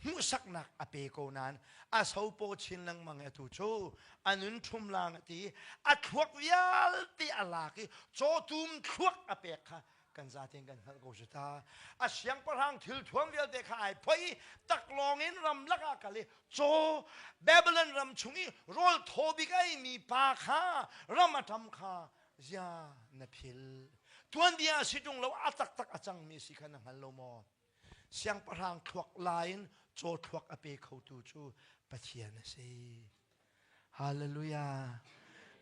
hmuhsaknak a pe ko nain a sopaw chin lengmang i atu cu a nun ṭhum lang a ti a thluak vialte a lak i cawtum thluak a pek kha kan zaten kan hngalh ko si ta a siangpahrang thil thuam vialte kha ai phoi i taklawng in ramlak ah kal i caw Babylon ram chung i rawl thaw bik a mi pa kha ram a ṭam kha zia na phil tuanbia a si ṭung lo a taktak a cangmi si kha na hngal lo maw Siangpahrang thluak la in caw thluak a pe khotu cu Pathian a si. Hallelujah.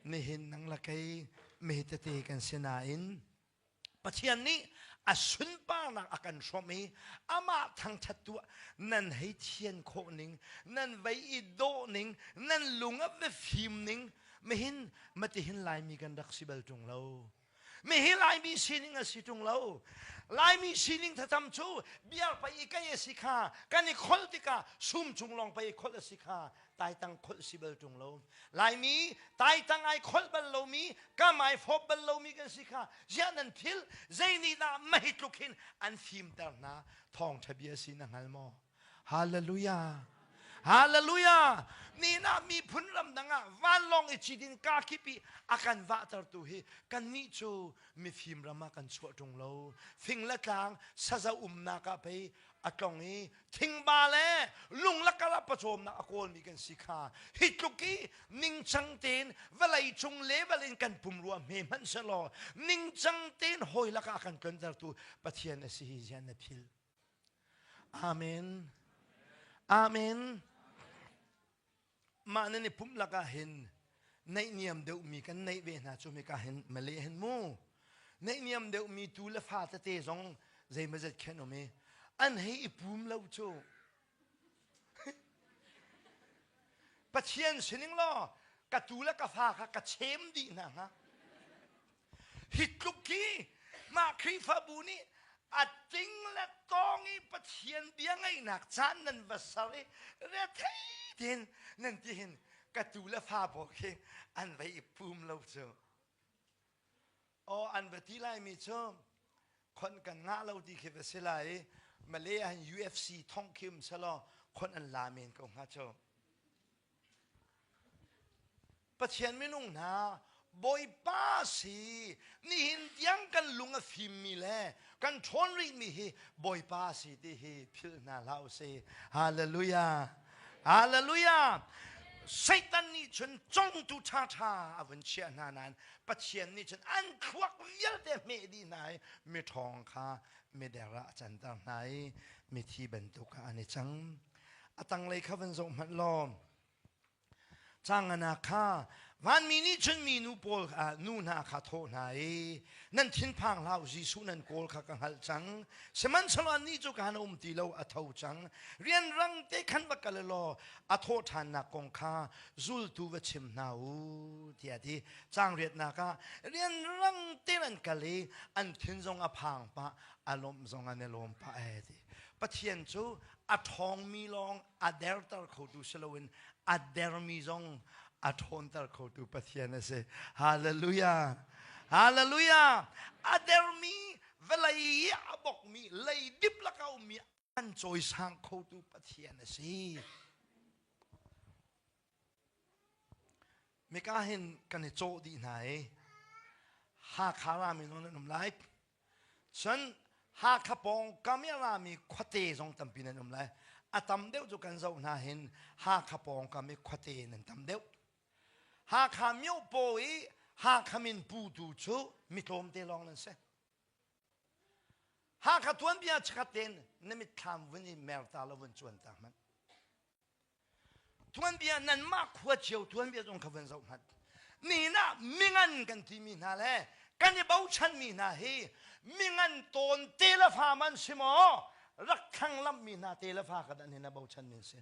Nihin nang la kei me tete kan si nain Pathian nih a sunparnak a kan hrawmh i amah thangṭhat tuah nan hei thian khawh ning, nan vei i dawh ning, nan lung a va fim ning, mihin matihin Laimi kan rak si bal ṭung lo. Mihi Laimi sining a si ṭung lo. Laimi sining thatam cu biar pei i kei a si kha kan i kholh tikah sum chung lawng pei i kholh a si kha taitang kholh si bal ṭung lo. Laimi taitang ai kholh bal lomi, kam ai fawp bal lomi kan si kha ziah nan phil zei nih dah mei tluk hin an fimter hna thawngṭha bia si na hngal maw? Hallelujah. Hallelujah. Ni na miphun ram dang ah vanlawng i cidin ka kip i a kan vahtertu hi kannih cu mifim ram ah kan chuah ṭung lo. Fing le tlang saza umnak ah pei a tlong i thingba le lung lakar ah pawcawmnak a kawlmi kan si kha hi tluk i ningcang tein vawlei cung level in kan pumrua hme hmanh selaw ningcang tein hawi lakah a kan tlontertu Pathian a si hi zian na phil. Amen. Amen. Mah nan i pumh lakah hin naihniam deuhmi kan neih ve hna cu hika hin male hin mu naihniam deuhmi tu le fa tete zong zeimazet khen um i an hei i pum lo cu Pathian sining law ka tu le ka fa kha ka chem dih hna hnga Hi tluk hi mah Khrihfabu nih a ting le tawng i Pathian bia ngaihnak caan nan va ser i rethei tein nan ti hin ka tu le fa pawl khi an va i pum lo cu. Aw an va ti laimi cu khon kan ngah lo ti khi va si lai i Malay ah hin UFC thong khi um selaw khon an la men ko hnga cu. Pathian minung hna Bawipa si nihin tiang kan lung a fimmi le kan ṭhawn rihmi hi Bawipa si ti hi philh hna hlah usih. Hallelujah. Hallelujah. Satan nih cun congtu ṭhaṭha a vun chiah hna nain Pathian nih cun an thluak vialte hmeh dih hna i miṭhawng kha mider ah a canter hna i mithi bantuk ah an i cang. A tanglei kha van zoh hmanh law Cangana kha vanmi nih cun minu pawl nu hna kha thawh hna i nan thinphang hlah u Jesuh nan kawl kha ka hngalh cang sihmanhsehlaw annih cu ka han um ti lo a tho cang rianrang te khan va kal law a thawh ṭhannak kong kha zultu va chim hna u tiah a ti cang riatnak ah rianrang te an kal i an thin zong a phang pah a lawmh zong an i lawm pah e ti Pathian cu a ṭhawngmi lawng a derter khotu si loin a dermi zong a ṭhawnter khotu Pathian a si. Hallelujah! Hallelujah! A dermi vawlei i a bokmi leidip laka ummi an cawisang khotu Pathian a si. Mika hin kan i cawh dih hna i Hakha rami zong nan um lai. Cun Hakha pawngkam i a rami khuate zong tampi nan um lai. A tam deuh cu kan zoh hna hin Hakha pawngkam i khuate nan tam deuh. Hakha myopaw i Hakha min putu cu mi tlawmte lawng nan si. Hakha tuanbia chikkhat tein na mitthlam vun i merta lo vun cuan ta hmanh. Tuanbia nanmah khua cio tuanbia zong kha van zoh hmanh. Nihin ah mingan kan timi hna le kan i bochanmi hna hi mingan tawn te le fa man si maw rak thlanglammi hna te le fa kha dah hin a bochanmi an si.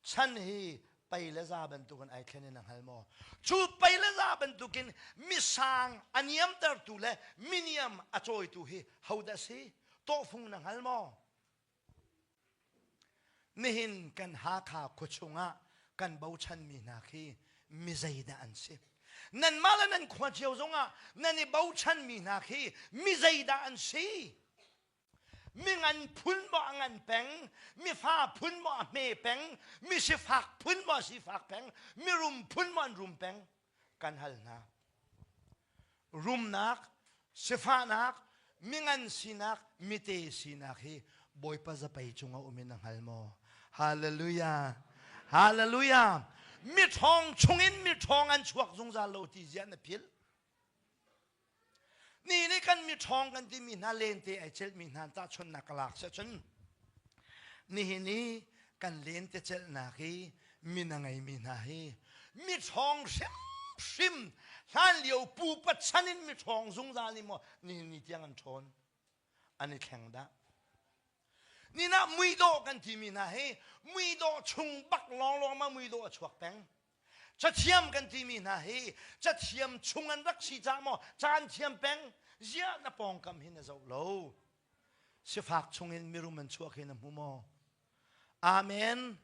Chan hi pei le za bantukin ai thlen in a hngal maw? Cu pei le za bantukin misang a niamtertu le miniam a cawitu hi hodah si? Tawhfung na hngal maw? Nihin kan Hakha khuachung ah kan bochanmi hna khi mi zeidah an si? Nanmah le nan khua cio zongah nan i bochanmi hna khi mi zeidah an si? Mi ngan phun maw a ngan peng, mi fa phun maw a hme peng, mi sifak phun maw a sifak peng, mi rum phun maw an rum peng? Kan hal hna. Rumnak, sifahnak, mingan sinak, mite sinak hi Bawipa zapei cungah um in a hngal maw? Hallelujah! Hallelujah! Miṭhawng chungin miṭhawng an chuak zungzal lo ti zia na philh. Ni nih kan miṭhawng kan timi hna lente ai celhmi hna tahchunhnak ka lak cun nihin i kan lente celhnak hi min a ngeimi hna hi miṭhawng hrim. hrimhrim hlan lio pupa chan in mi ṭhawng zungzal nih maw nihin ni tiang an ṭhawn an i thleng dah. Ninah muidawh kan timi hna hi muidawh chung bak lawnglawng ma muidawh a chuak peng. Cathiam kan timi hna hi cathiam chung an rak si caah maw caan thiam peng ziah na pawngkam hi na zoh lo. Sifak chungin mirum an chuak hi na hmu maw? Amen.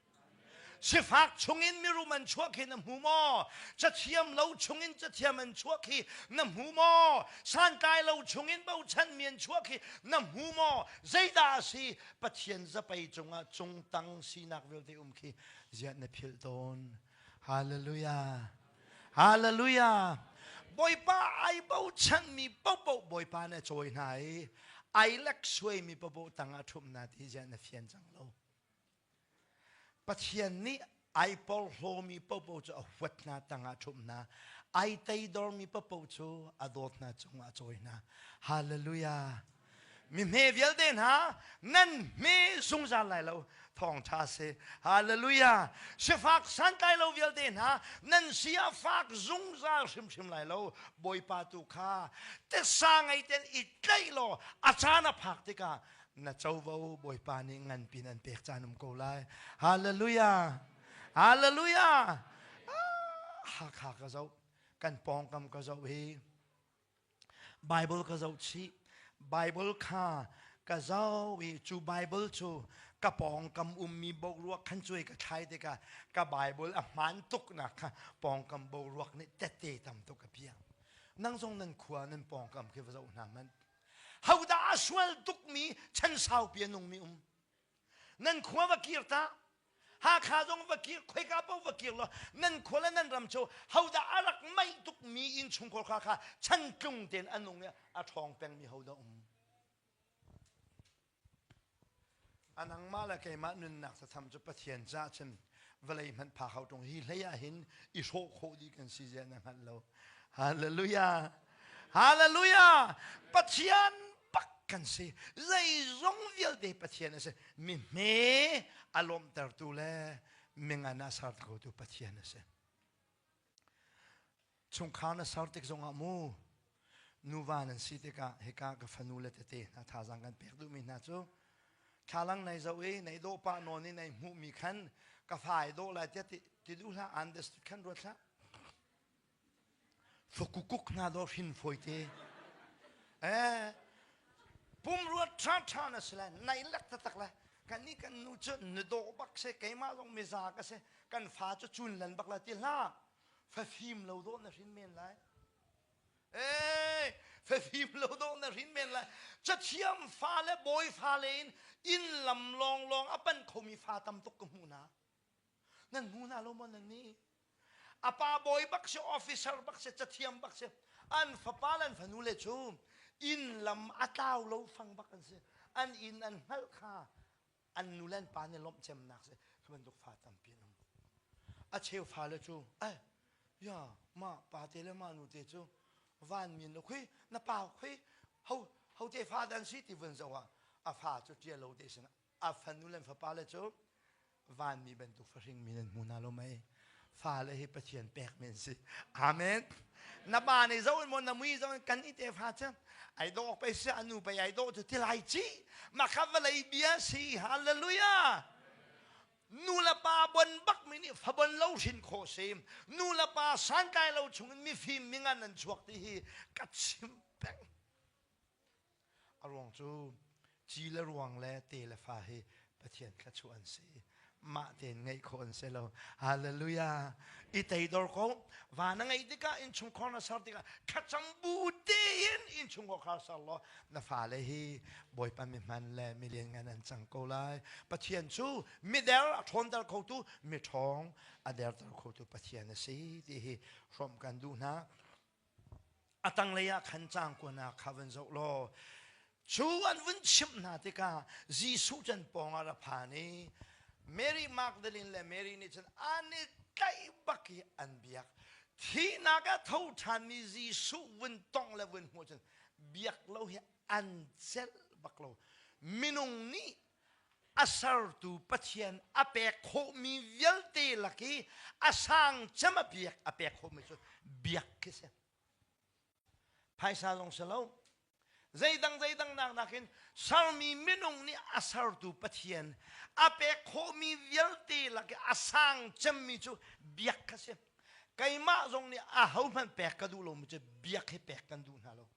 Sifak chungin mirum an chuak hi na hmu maw? Cathiam lo chungin cathiam an chuak hi na hmu maw? Santlai lo chungin bochanmi an chuak hi na hmu maw? Zeidah a si? Pathian zapei cungah cungtang sinak vialte um khi ziah na philh tawn. Hallelujah. Hallelujah. Bawipa ai bochanmi paohpaoh Bawipa na cawi hna i ai lek suaimi paohpaoh tangah ṭhumh na ti ziah na fian cang lo. Pathian nih ai porhlawmi paohpaoh cu a huat hna tangah ṭhumh hna. Ai teidormi paohpaoh cu a dawt hna cungah a cawi hna. Hallelujah. Mi hme vialte hna nan hme zungzal lai lo thawngṭha si. Hallelujah. Sifak santlai lo vialte hna nan si a fak zungzal hrimhrim lai lo. Bawipa tu kha tisa ngei ten i tlaih law a caan a phak tikah na covo Bawipa nih nganpi in an pek caan um ko lai. Hallelujah. Hallelujah. Ah, Hakha ka zoh kan pawngkam ka zoh hi Bible ka zoh chih. Bible kha ka zoh i cu Bible cu ka pawngkam ummi boruak khan cuai ka thlai tikah ka Bible a hmaan tuknak kha pawngkam boruak nih tette tam tuk a piah. Nang zong nan khua nan pawngkam khi va zoh hna hmanh. Hodah a sual tukmi chan saupi a nungmi um? Nan khua va kir ta. Hakha zong va kir, khoika paoh va kir law nan khua le nan ram cu hodah a rak meih tukmi innchungkhar kha kha chantlung tein a nung i a ṭhawng pengmi hodah um. A nangmah le keimah nunnak satham cu Pathian caah cun vawlei hmanh phak hau ṭung hi hlei ah hin i hrawh khawh dih kan si zia na hngalh lo. Hallelujah! Hallelujah! Pathian bak kan si. Zeizong vialte Pathian a si. Mi hme a lawmhtertu le mingan a ser khotu Pathian a si. Chungkhar na ser tik zongah mu nuva nan si tikah hika ka fanu le tete hna thazaang kan pek duhmi hna cu thlalang nei zoh i nei dawh pah nawn i nei hmuhmi khan ka fa ai dawh lai tiah ti duh hlah understood khan ruat hlah Fakukuk hna dawh hrin fawi te. Eh, pumrua ṭha ṭha na si lai, nai lek taktak lai. Kan nih kan nu cu na dawh bak si, keimah zong miza ka si, kan fa cu cun lan bak lai ti hlah. Fafim lo dawh na hrin men lai. Eh, fafim lo dawh na hrin men lai. Cathiam fa le bawi fa le in inn lam lawnglawng a pan khomi fa tam tuk ka hmu hna. Nan hmu hna lo maw nan nih? A pa bawi bak si, officer bak si, cathiam bak si. An fapa le an fanu le cu inn lam a tlau lo fang bak an si. An inn an hngalh kha an nu le an pa nih lawmh cemnak si. Khi bantuk fa tampi an um. A cheu fale cu, ai, ya, ma pa te le ma nu te cu van min lo khui, na pa khui, ho, ho te fa dan si ti vun zoh ah a fa cu ṭia lo te sin a fanu le fapa le cu vanmi bantuk fahringmi nan hmu hna lo mei fale hi Pathian pekmi an si amen na pa nih zo in maw na mui zo in kan i te fa cu ai dawh pei si anu pei ai dawh cu ti lai ci mah kha vawlei bia si hallelujah nu le pa bon bak mi nih fa bon lo hrin khawh si nu le pa santlai lo chungin mifim mingan an chuak ti hi ka chim peng A ruang cu ci le ruang le te le fa hi Pathian thluachuah an si. Mah tein ngeih khawh an si lo. Hallelujah. I teidor ko. Va na ngeih tikah innchungkhar na ser tikah thlacam bu tein innchungkhar kha ser law na fale hi Bawipa mi hman le mi lianngan an cang ko lai. Pathian cu mider a ṭhawnter khotu, miṭhawng a derter khotu Pathian a si ti hi hrawmh kan duh hna. A tanglei ah khan caang kuanak kha van zoh law cu an vun chimh hna tikah Jesuh cu an pawngah ra phan i Mary Magdalene le Mary nih cun an i tlaih bak i an biak. Thihnak a tho ṭhanmi Jesuh vun tongh le vun hmuh cun biak lo hi an celh bak lo. Minung nih. A sertu Pathian a pek khawhmi vialte lak i a sang cem a biak a pek khawhmi cu biak khi si. Phaisa zong si lo. Zeidang zeidang nak nakin sermi minung nih a sertu Pathian a pek khawhmi vialte lak i a sang cemmi cu biak kha si. Keimah zong nih ahohmanh pek ka duh lomi cu biak hi pek kan duh hna lo.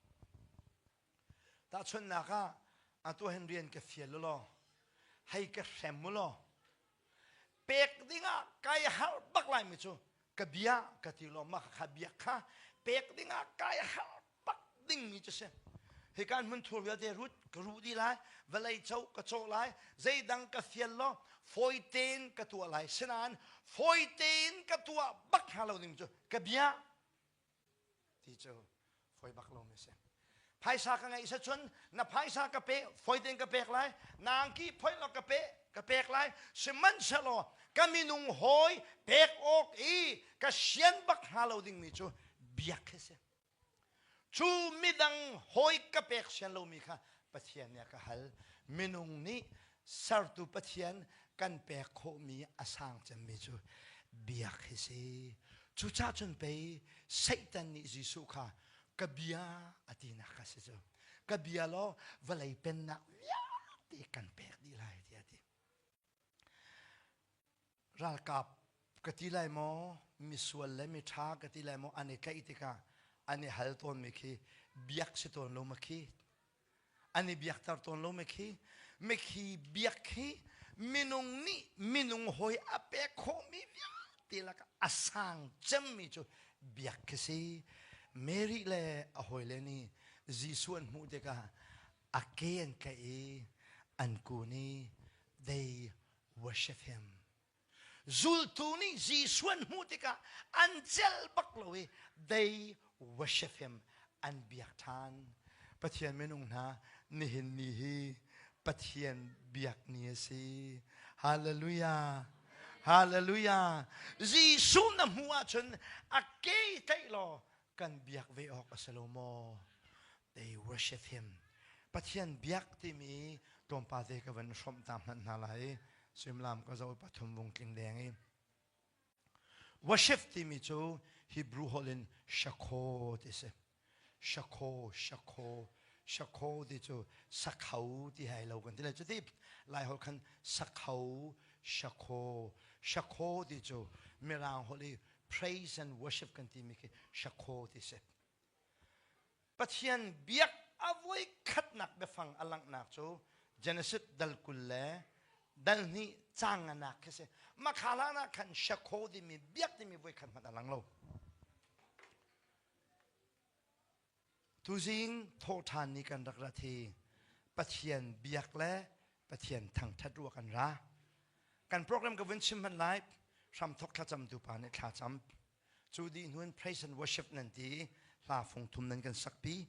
Tahchunhnak ah, atu hin rian ka fial law, hei ka hrem u law, pek dingah kai harh bak laimi cu ka bia ka ti law mah kha biak kha pek dingah kai harh bak dingmi cu si. Hi kan hmunthur vialte rut ka ruh dih lai, vawlei co ka cawh lai, zeidang ka fial law fawi tein ka tuah lai. Sinain fawi tein ka tuah bak hnga lo ding cu ka bia ti cu fawi bak lomi a si. Phaisa ka ngeih cun na phaisa ka pe fawi tein ka pek lai, na angki phoih law ka pe ka pek lai. Sihmanhsehlaw ka minung hawi pek awk i ka sian bak hnga lo dingmi cu biak hi si. Cu midang hawi ka pek sian lomi kha Pathian nih a ka hal. Minung nih sertu Pathian kan pek khawhmi a sang cemmi cu biak hi si. Cucaah cun pei Satan nih Jesuh kha ka bia a tinak kha si cu. Ka bia law vawlei pennak vialte kan pek dih lai tiah a ti. Ralkap ka ti lai maw, misual le miṭha ka ti lai maw an i tlaih tikah an i hal tawnmi khi biak si tawn lo ma khi an i biakter tawn lo mikhi mikhi biak hi minung nih minung hawi a pek khawhmi vialte lakah a sang cemmi cu biak khi si. Mary le a hawile nih Jesuh an hmuh tikah a ke an tlaih i an kun i they worship him. Zultu nih Jesuh an hmuh tikah an celh bak lo i they worship him, an biak ṭhan. Pathian minung hna, nihin ni hi Pathian biak ni a si. Hallelujah. Hallelujah. Jesuh na hmuh ahcun a ke tlaih law kan biak ve awk a si lo maw? They worship him. Pathian biak timi tlawmpal te ka van hrawmh ta hmanh hna lai. Suimilam ka zoh pathum vung tling deng i worship timi cu Hebrew holh in shakho ti si. Shakho, shakho, shakho ti cu sakhau ti hai lo kan ti lai cu ti Lai holh khan sakhau, shakho, shakho ti cu Mirang holh i praise and worship kan timi khi shakho ti si. Pathian biak a voi khatnak biafang a langhnak cu Genesis dal 20 le dal 2 caang nganak khi si. Makhala ah khan shakho timi biak timi voi khat hmanh a lang lo. Tuzing thawhṭhan ni kan rak rat hi Pathian biak le Pathian thangṭhat ruah kan ra. Kan program ka vun chim hmanh lai hramthok thlacamtu pa nih thlacam. Cu dih hnu in praise and worship nan ti hla fung thum nan kan sakpi.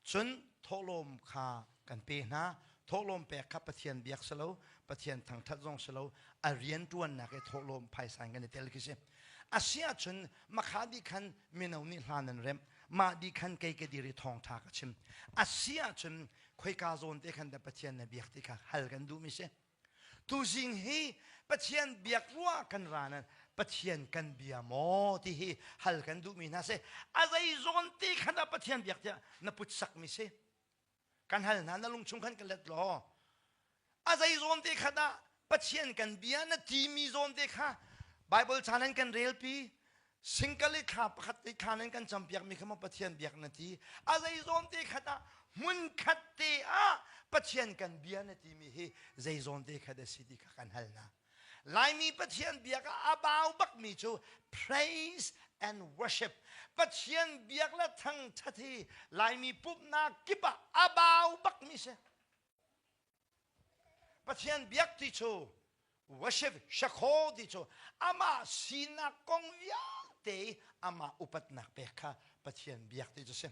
Cun thawhlawm kha kan pe hna. Thawhlawm pek kha Pathian biak si lo, Pathian thangthat zong si lo, a rian ṭuannak i thawhlawm phaisa in kan i tel khi si. A si ahcun makha dih khan mino nih hla nan remh, mah dih khan kei ka dir i thawngṭha ka chim. A si ahcun khoika zawn te khan dah Pathian na biak ti kha hal kan duhmi si. Tuzing hi Pathian biak ruah kan ra nan Pathian kan bia maw ti hi hal kan duhmi hna si. A zei zawn ti khan ah Pathian biak tiah na put sakmi si. Kan hal hna na lungchung khan ka let law. A zei zawn te khat ah Pathian kan bia na timi zawn te kha Bible chan an kan relpi Singkal i thla pakhat i thla nan kan campiakmi kha maw Pathian biak na ti? A zei zawn te khat ah hmun khat te ah Pathian kan bia na timi hi zei zawn te khat a si ti kha kan hal hna. Laimi Pathian biak ah a bau bakmi cu praise and worship. Pathian biak le thangthat hi Laimi pumhnak kip ah a bau bakmi si. Pathian biak ti cu worship shakho ti cu amah sinak kong vialte amah upatnak pek kha Pathian biak ti cu si.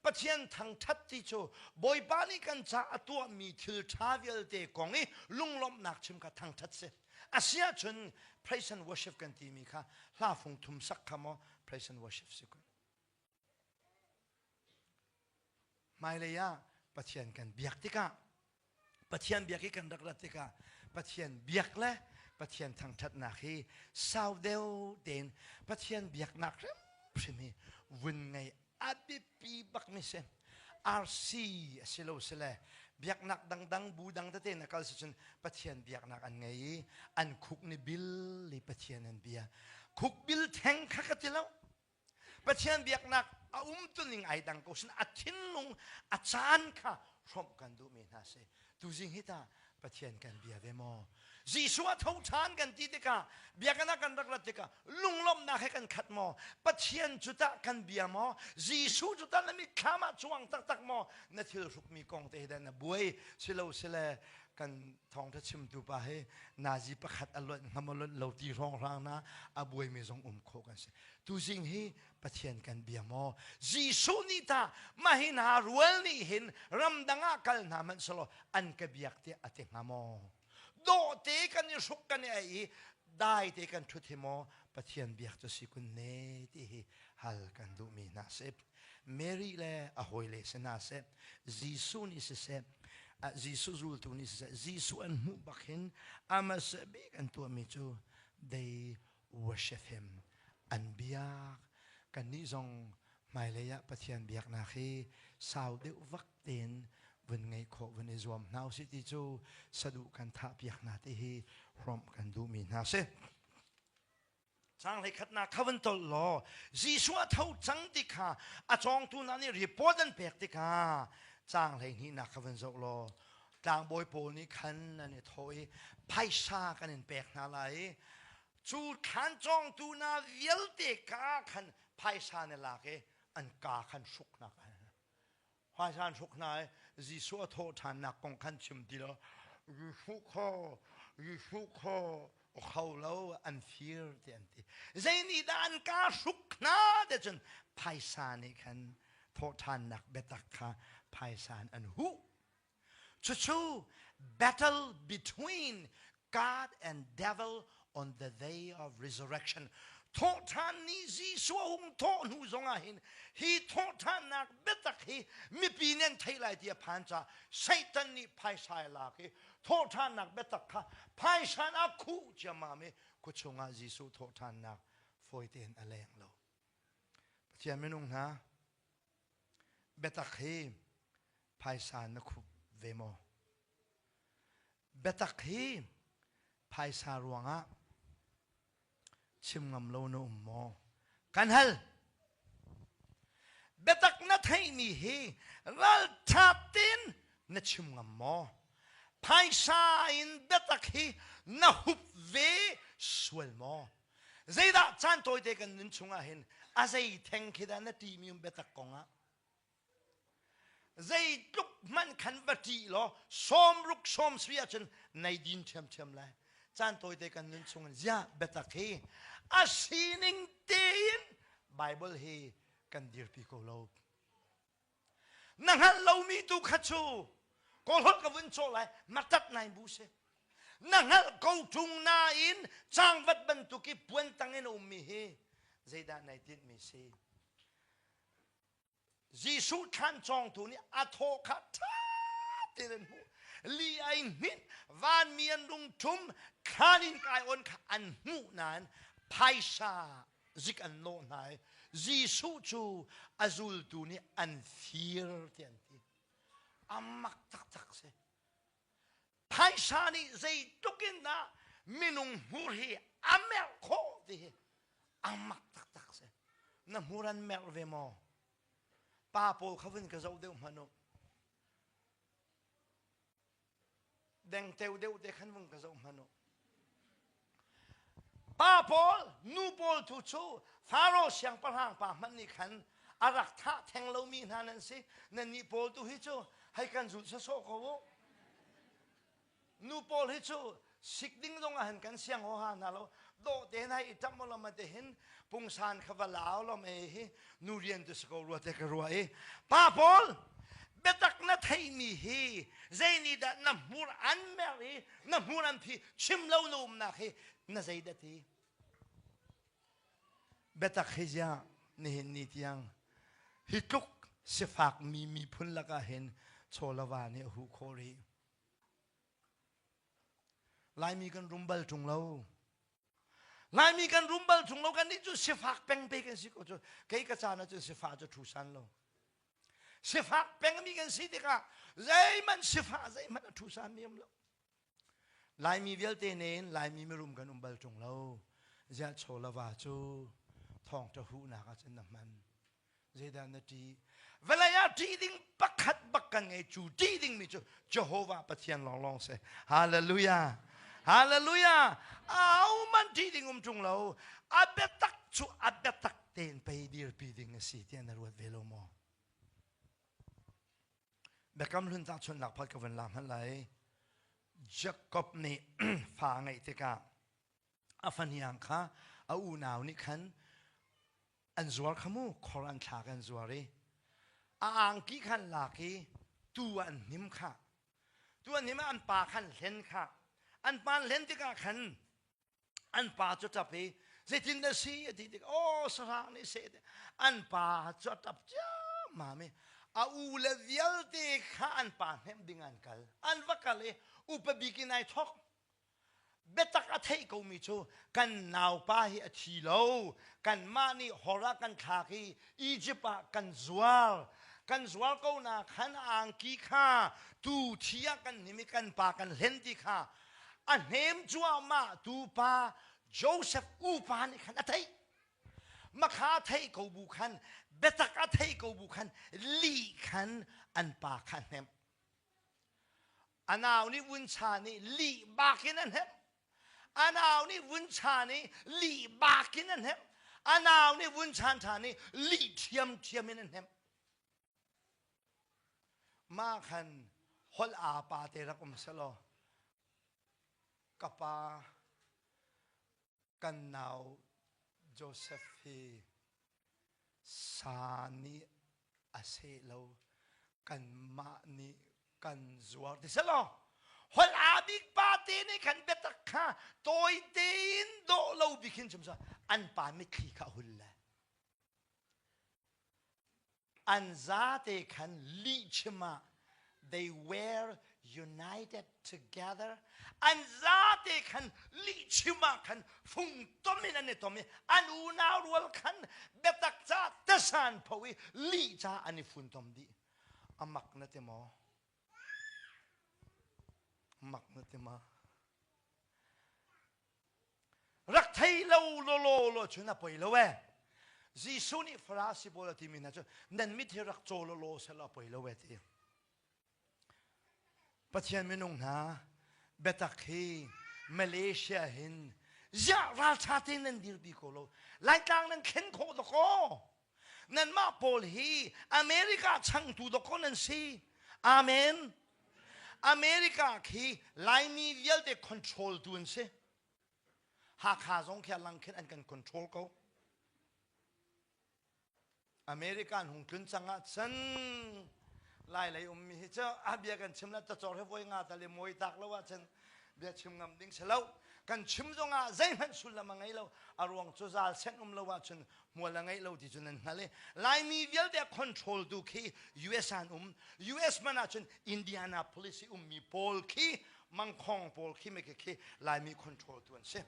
Pathian thangthat ti cu Bawipa nih kan ca a tuahmi thil ṭha vialte kong i lunglawmhnak chim kha thangthat si. Asiahcun praise and worship kan timi kha hla fung thum sak kha maw praise and worship si kun. Hmailei ah Pathian kan biak tikah. Pathian biak hi kan rak rat tikah Pathian biak le Pathian thangṭhatnak hi sau deuh tein Pathian biaknak hrimhrim hi vun ngei a biapi bakmi si. RC a si lo sile biaknak dangdang bu dang tete na kal si cun Pathian biaknak an ngei i an khuk ni bil i Pathian an bia. Khuk bil theng kha ka ti lo. Pathian biaknak a umtuning ai dang ko sin a thinlung a caan kha hrawmh kan duhmi hna si. Tuzing hi ta Pathian kan bia ve maw? Jesuh a tho ṭhan kan ti tikah biakinn ah kan rak rat tikah lunglawmhnak he kan khat maw? Pathian cu tah kan bia maw? Jesuh cu tah na mitthlam ah cuang taktak maw? Na thil hrukmi kong te hi dah na buai silo sile kan thawngṭha chimtu pa hi nazi pakhat a lonh ngam a lonh lo ti hrawnghrang na a buaimi zong um khawh kan si. Tuzing hi Pathian kan bia maw? Jesuh nih tah mah hi hna rual nih hin ramdang ah kal hna hmanh selaw an ka biak tiah a ti hnga maw? Dawhte kan i hruk kan i ei i dai te kan ṭhut hi maw Pathian biak cu si kun ne ti hi hal kan duhmi hna si. Mary le a hawile si hna seh, Jesuh nih siseh, Jesuh zultu nih siseh, Jesuh an hmuh bak hin amah bik an tuahmi cu they worship him. An biak. Kannih zong hmailei ah Pathian biaknak hi sau deuh vak tein vun ngeih khawh vun i zuam hna usih ti cu saduh kan thah piak hna ti hi hrawmh kan duhmi hna si. Caang hleikhatnak kha van tolh law Jesuh a tho cang ti kha a cawngtu hna nih report an pek tikah caang hleihnihnak kha van zoh law tlangbawi pawl nih khan an i thawh i phaisa kan in pek hna lai i cu thlan cawngtu hna vialte ka khan phaisa na lak i an ka khan hruk hna phaisa an hruk hna i Jesuh a thawh ṭhannak kong khan chim ti lo Jesuh kha Jesuh kha kho lo an fir ti an ti zei nih dah an ka hruk hna te cun phaisa nih khan thawhṭhannak biatak kha phaisa in an huh Cucu battle between God and devil on the day of resurrection. Thawhṭhan ni Jesuh a hung thawh hnu zongah hin hi thawhṭhannak biatak hi mipi nih an theih lai ti a phan caah Satan nih phaisa a lak i thawhṭhannak biatak kha phaisa in a khuh ciammam i khuachung ah Jesuh thawhṭhannak fawi tein a leng lo. Pathian minung hna, biatak hi phaisa na khup ve maw? Biatak hi phaisa ruangah chim ngam lo na um maw? Kan hal. Biatak na theihmi hi ralṭha tein na chim ngam maw? Phaisa in biatak hi na hup ve sual maw? Zeidah caan tawite kan nun chungah hin a zei theng khi dah na ṭihmi um biatak kongah? Zeitluk hmanh khan va ṭih law sawmruk sawmsarih ahcun nei din ṭhiamṭhiam lai. Caan tawite kan nun chung in ziah biatak hi a sining tein Bible hi kan dirpi ko lo. Na hngalh lomi tu kha cu kawlholh ka vun cawh lai matat nai bu si. Na hngalh ko ṭung nain cangvat bantuk i puan tang in a ummi hi zeidah nai tinhmi si? Jesuh thlan cawngtu nih a thaw kha ṭha tein an hmuh. Li ai hninh, vanmi an rung ṭhum, thlan in kai on kha an hmuh nain phaisa zik an nawh hna i Jesuh cu a zultu nih an fir ti an ti. A mak taktak si. Phaisa nih zeitluk in dah minung hmur hi a merh khawh ti hi a mak taktak si. Na hmur an merh ve maw? Pa pawl kha vun ka zoh deuh hmanh u. Dengteo deuh te khan vung ka zoh hmanh u. Pa pawl, nu pawl tu cu Faro siangpahrang pa hmanh nih khan a rak thah theng lomi hna nan si. Nannih pawl tu hi cu hei kan zulh sawsawh ko u. Nu pawl hi cu sik ding zong ah hin kan siang huaha hna lo. Dawh te hin hei i ṭamh lom te hin pungsan kha va lau lom e hi nu rian tu si ko rua te ka rua i pa pawl biatak na theimi hi zei nih dah na hmur an mer i na hmur an phi chim lo na umnak hi na zei dah ti biatak hi ziah nihin ni tiang hi tluk sifak mi miphun lakah hin chawlava nih a huh khawh rih. Laimi kan rum bal ṭung lo. Laimi kan rum bal ṭung lo kan nih cu sifak peng pe kan si ko cu. Kei ka caan ah cun sifah cu ṭhu san lo. Sifak pengmi kan si tikah zeihmanh sifah zeihmanh a ṭhu san mi um lo. Laimi vialte nen Laimi mirum kan um bal ṭung lo. Ziah chaw le va cu thawngṭha huhnak ah cun na hman. Zeidah na ṭih? Vawlei ah ṭih ding pakhat bak kan ngei cu ṭih dingmi cu Jehovah Pathian lawnglawng si. Hallelujah! Hallelujah! Ahohmanh ṭih ding um ṭung lo. A biatak cu a biatak tein pei dirpi ding a si tiah na ruat ve lo maw? Biakam hlun tahchunhnak pakhat ka vun la hmanh lai. Jakob nih fa a ngeih tikah a fahniang kha a unau nih khan an zuar kha mu khor an thlak an zuar i a angki khan lak i tu an hnim kha tu an hnim ah an pa khan hlen kha an pa an hlen tikah khan an pa cu ṭap i zeitin dah si a ti tik aw sahrang nih seh an pa cu a ṭap ciammam i a u le vialte kha an pa hnemh ding an kal an va kal i upa bik in ai thawk Biatak a theih komi cu kan naupa hi a thi lo. Kanmah nih hor ah kan thlak i Izipt ah kan zuar. Kan zuar ko na khan angki kha tu thi ah kan hnim i kan pa kan hlen ti kha a hnem cuahmah tu pa Joseph upa nih khan a theih. Makha theih ko bu khan biatak a theih ko bu khan lih khan an pa kha hnemh. A nau nih vuncha nih lih bak in a hnemh. A nau nih vuncha nih lih bak in a hnemh. A nau nih vunchan ṭha nih lih ṭhiamṭhiam in a hnemh. Mah khan holh aa pa te rak um selaw ka pa kan nau Joseph hi sa nih a seh lo kanmah nih kan zuar ti selaw holh aa bik pa te nih khan biatak kha tawi tein dawh lo bik hin chim an pa mitthli kha a hul le An zate khan lihchim ah they were united together. An zate khan lihchim ah khan fungtom in an i tom i an unau rual khan biatak ca tasan pho i lih ca an i funtom dih. A mak na ti maw? Mak na ti ma? Rak thei lo lawlaw law cun a poi lo ee. Jesuh nih Farasi pawl a timi hna cu nan mit hi rak caw lawlaw seh a poi lo ee ti. Pathian minung hna biatak hi Malaysia hin ziah ralṭha tein nan dirpi ko lo. Laitlang nan thlen khawh dakaw. Nanmah pawl hi America changtu dakaw nan si. Amen. America khi Laimi vialte control tu an si. Hakha zong khi lang khin an kan control ko. American hung tlun cang ah cun Lai lei ummi hi cu a bia kan chim la tacor he voi nga tal i mawi tak lo ah cun bia chim ngam ding si lo. Kan chim zong ah zeihmanh sullam a ngei lo. A ruang cu zal sen um lo ahcun hmual a ngeih lo ti cu nan hngal i Laimi vialte a control tu khi US an um. US man ahcun Indianapolis i ummi pawl khi mangkhong pawl khi me khi Laimi control tu an si.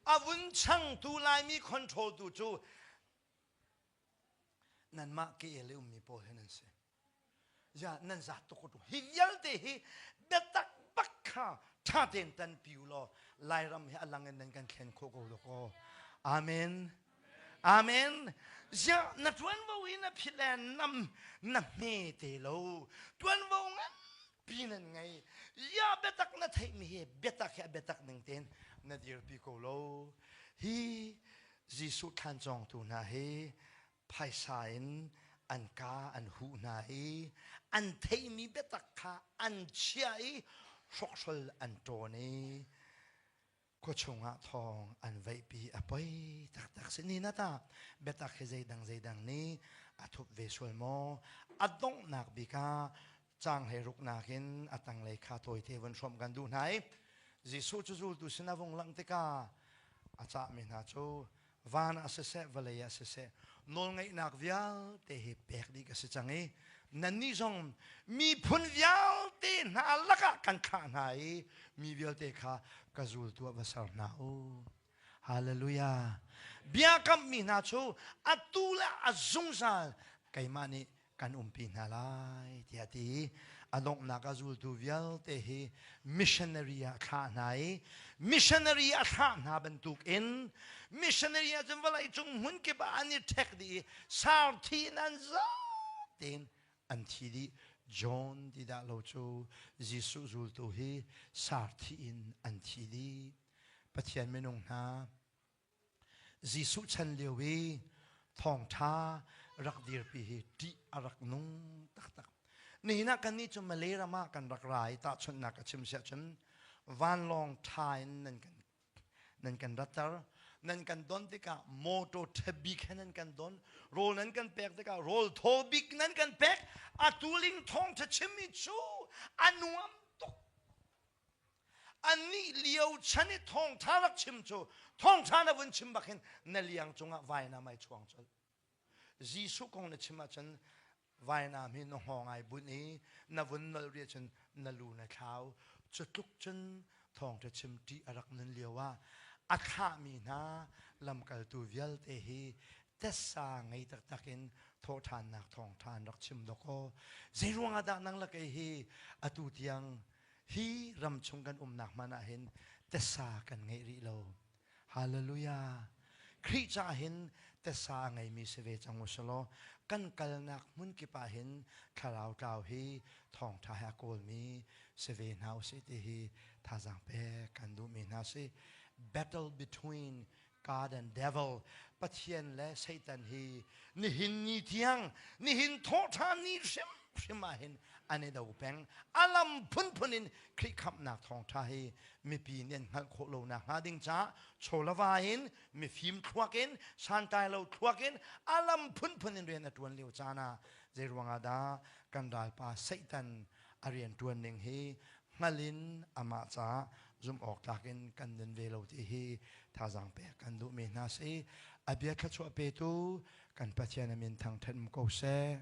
A vun changtu Laimi control tu cu nanmah ke le ummi pawl hi nan si. Ya nan zat tuk ko hi vialte hi biatak bak kha tha tein tan pi u law Lairam hi a lang in nan kan thlen khawh ko lo Amen. Amen. Zia na tuanvo hi na phit le nam na hme te lo. Tuanvo ngan pi nan ngei. Ya biatak na theih mi hi biatak hi a biatak ning tein na dirpi ko lo. Hi Jesuh thlan cawngtu hna hi phaisa in an ka an huh hna i an theihmi biatak kha an chiah i hrokhrol an ṭawn i khuachung ah thawng an veihpi a poi taktak si ni na ta biatak hi zeidang zeidang nih a thup ve sual maw a donghnak bik ah caang hlei ruknak in a tanglei kha tawite vun hrawmh kan duh hna i Jesuh cu zultu sin a vung langh tikah a cahmi hna cu van ah siseh vawlei ah siseh nawlngeihnak vialte hi pek dih ka si cang i. Nannih zong miphun vialte hna lakah kan thlah hna i mi vialte kha ka zultu ah va ser hna u. Hallelujah. Biakammi hna cu atu le a zungzal keimah nih kan umpi hna lai tiah ti i a donghnak a zultu vialte hi missionary ah thlah hna i missionary a thlah hna bantuk in missionary ah cun vawlei cung hmun kip ah an i ṭhek dih i sarthi in an zat tein an thi dih. John ti dah lo cu Jesuh zultu hi sarthi in an thi dih. Pathian minung hna, Jesuh chan lio i thawngṭha rak dirpi hi ṭih a rak nung taktak. Nihin ah kannih cu Malay ram ah kan rak ra i tahchunhnak ka chim siah cun vanlawng ṭha in nan kan ratter. Nan kan don tikah motor ṭha bik he nan kan don. Rawl nan kan pek tikah rawl thaw bik nan kan pek. Atu ling thawngṭha chimmi cu a nuam tuk. Annih lio chan i thawngṭha rak chim cu thawngṭha na vun chim bak hin na liang cungah vainam ai chuang colh. Jesuh kong na chim ahcun vainam hi na hngawng ai bunh i na vun nolh rih ahcun na lu na thlau. Cu tluk cun thawngṭha chim ṭih a rak nun lio ah a thlahmi hna lamkaltu vialte hi tessa ngei taktak in thawhṭhannak thawngṭha an rak chim dawkaw. Zeiruang ah dah nang le kei hi atu tiang Hi ram chung kan umnak hmanh ah hin tessa kan ngeih rih lo. Hallelujah. Khrih caah hin tessa a ngeimi si ve cang u selaw kan kalnak hmun kip ah hin thlarau tlau hi thawngṭha he a kawlmi si ve hna usih ti hi thazaang pek kan duhmi hna si. Battle between God and devil, Pathian le Satan hi nihin ni tiang, nihin thawhṭhan ni hrimhrim ah hin an i do peng. A lam phunphun in Khrih khamhnak thawngṭha hi mipi nih an hngalh khawh lo nakhnga ding caah chawlava in, mifim thluak in, santlai lo thluak in, a lam phunphun in rian a ṭuan lio caan ah zeiruang ah dah kan ralpa Satan a rian ṭuan ning hi hngal in amah caah zumh awk tlak in kan nun ve lo ti hi thazaang pek kan duhmi hna si. A bia thluachuah petu kan Pathian a min thangṭhat um ko seh.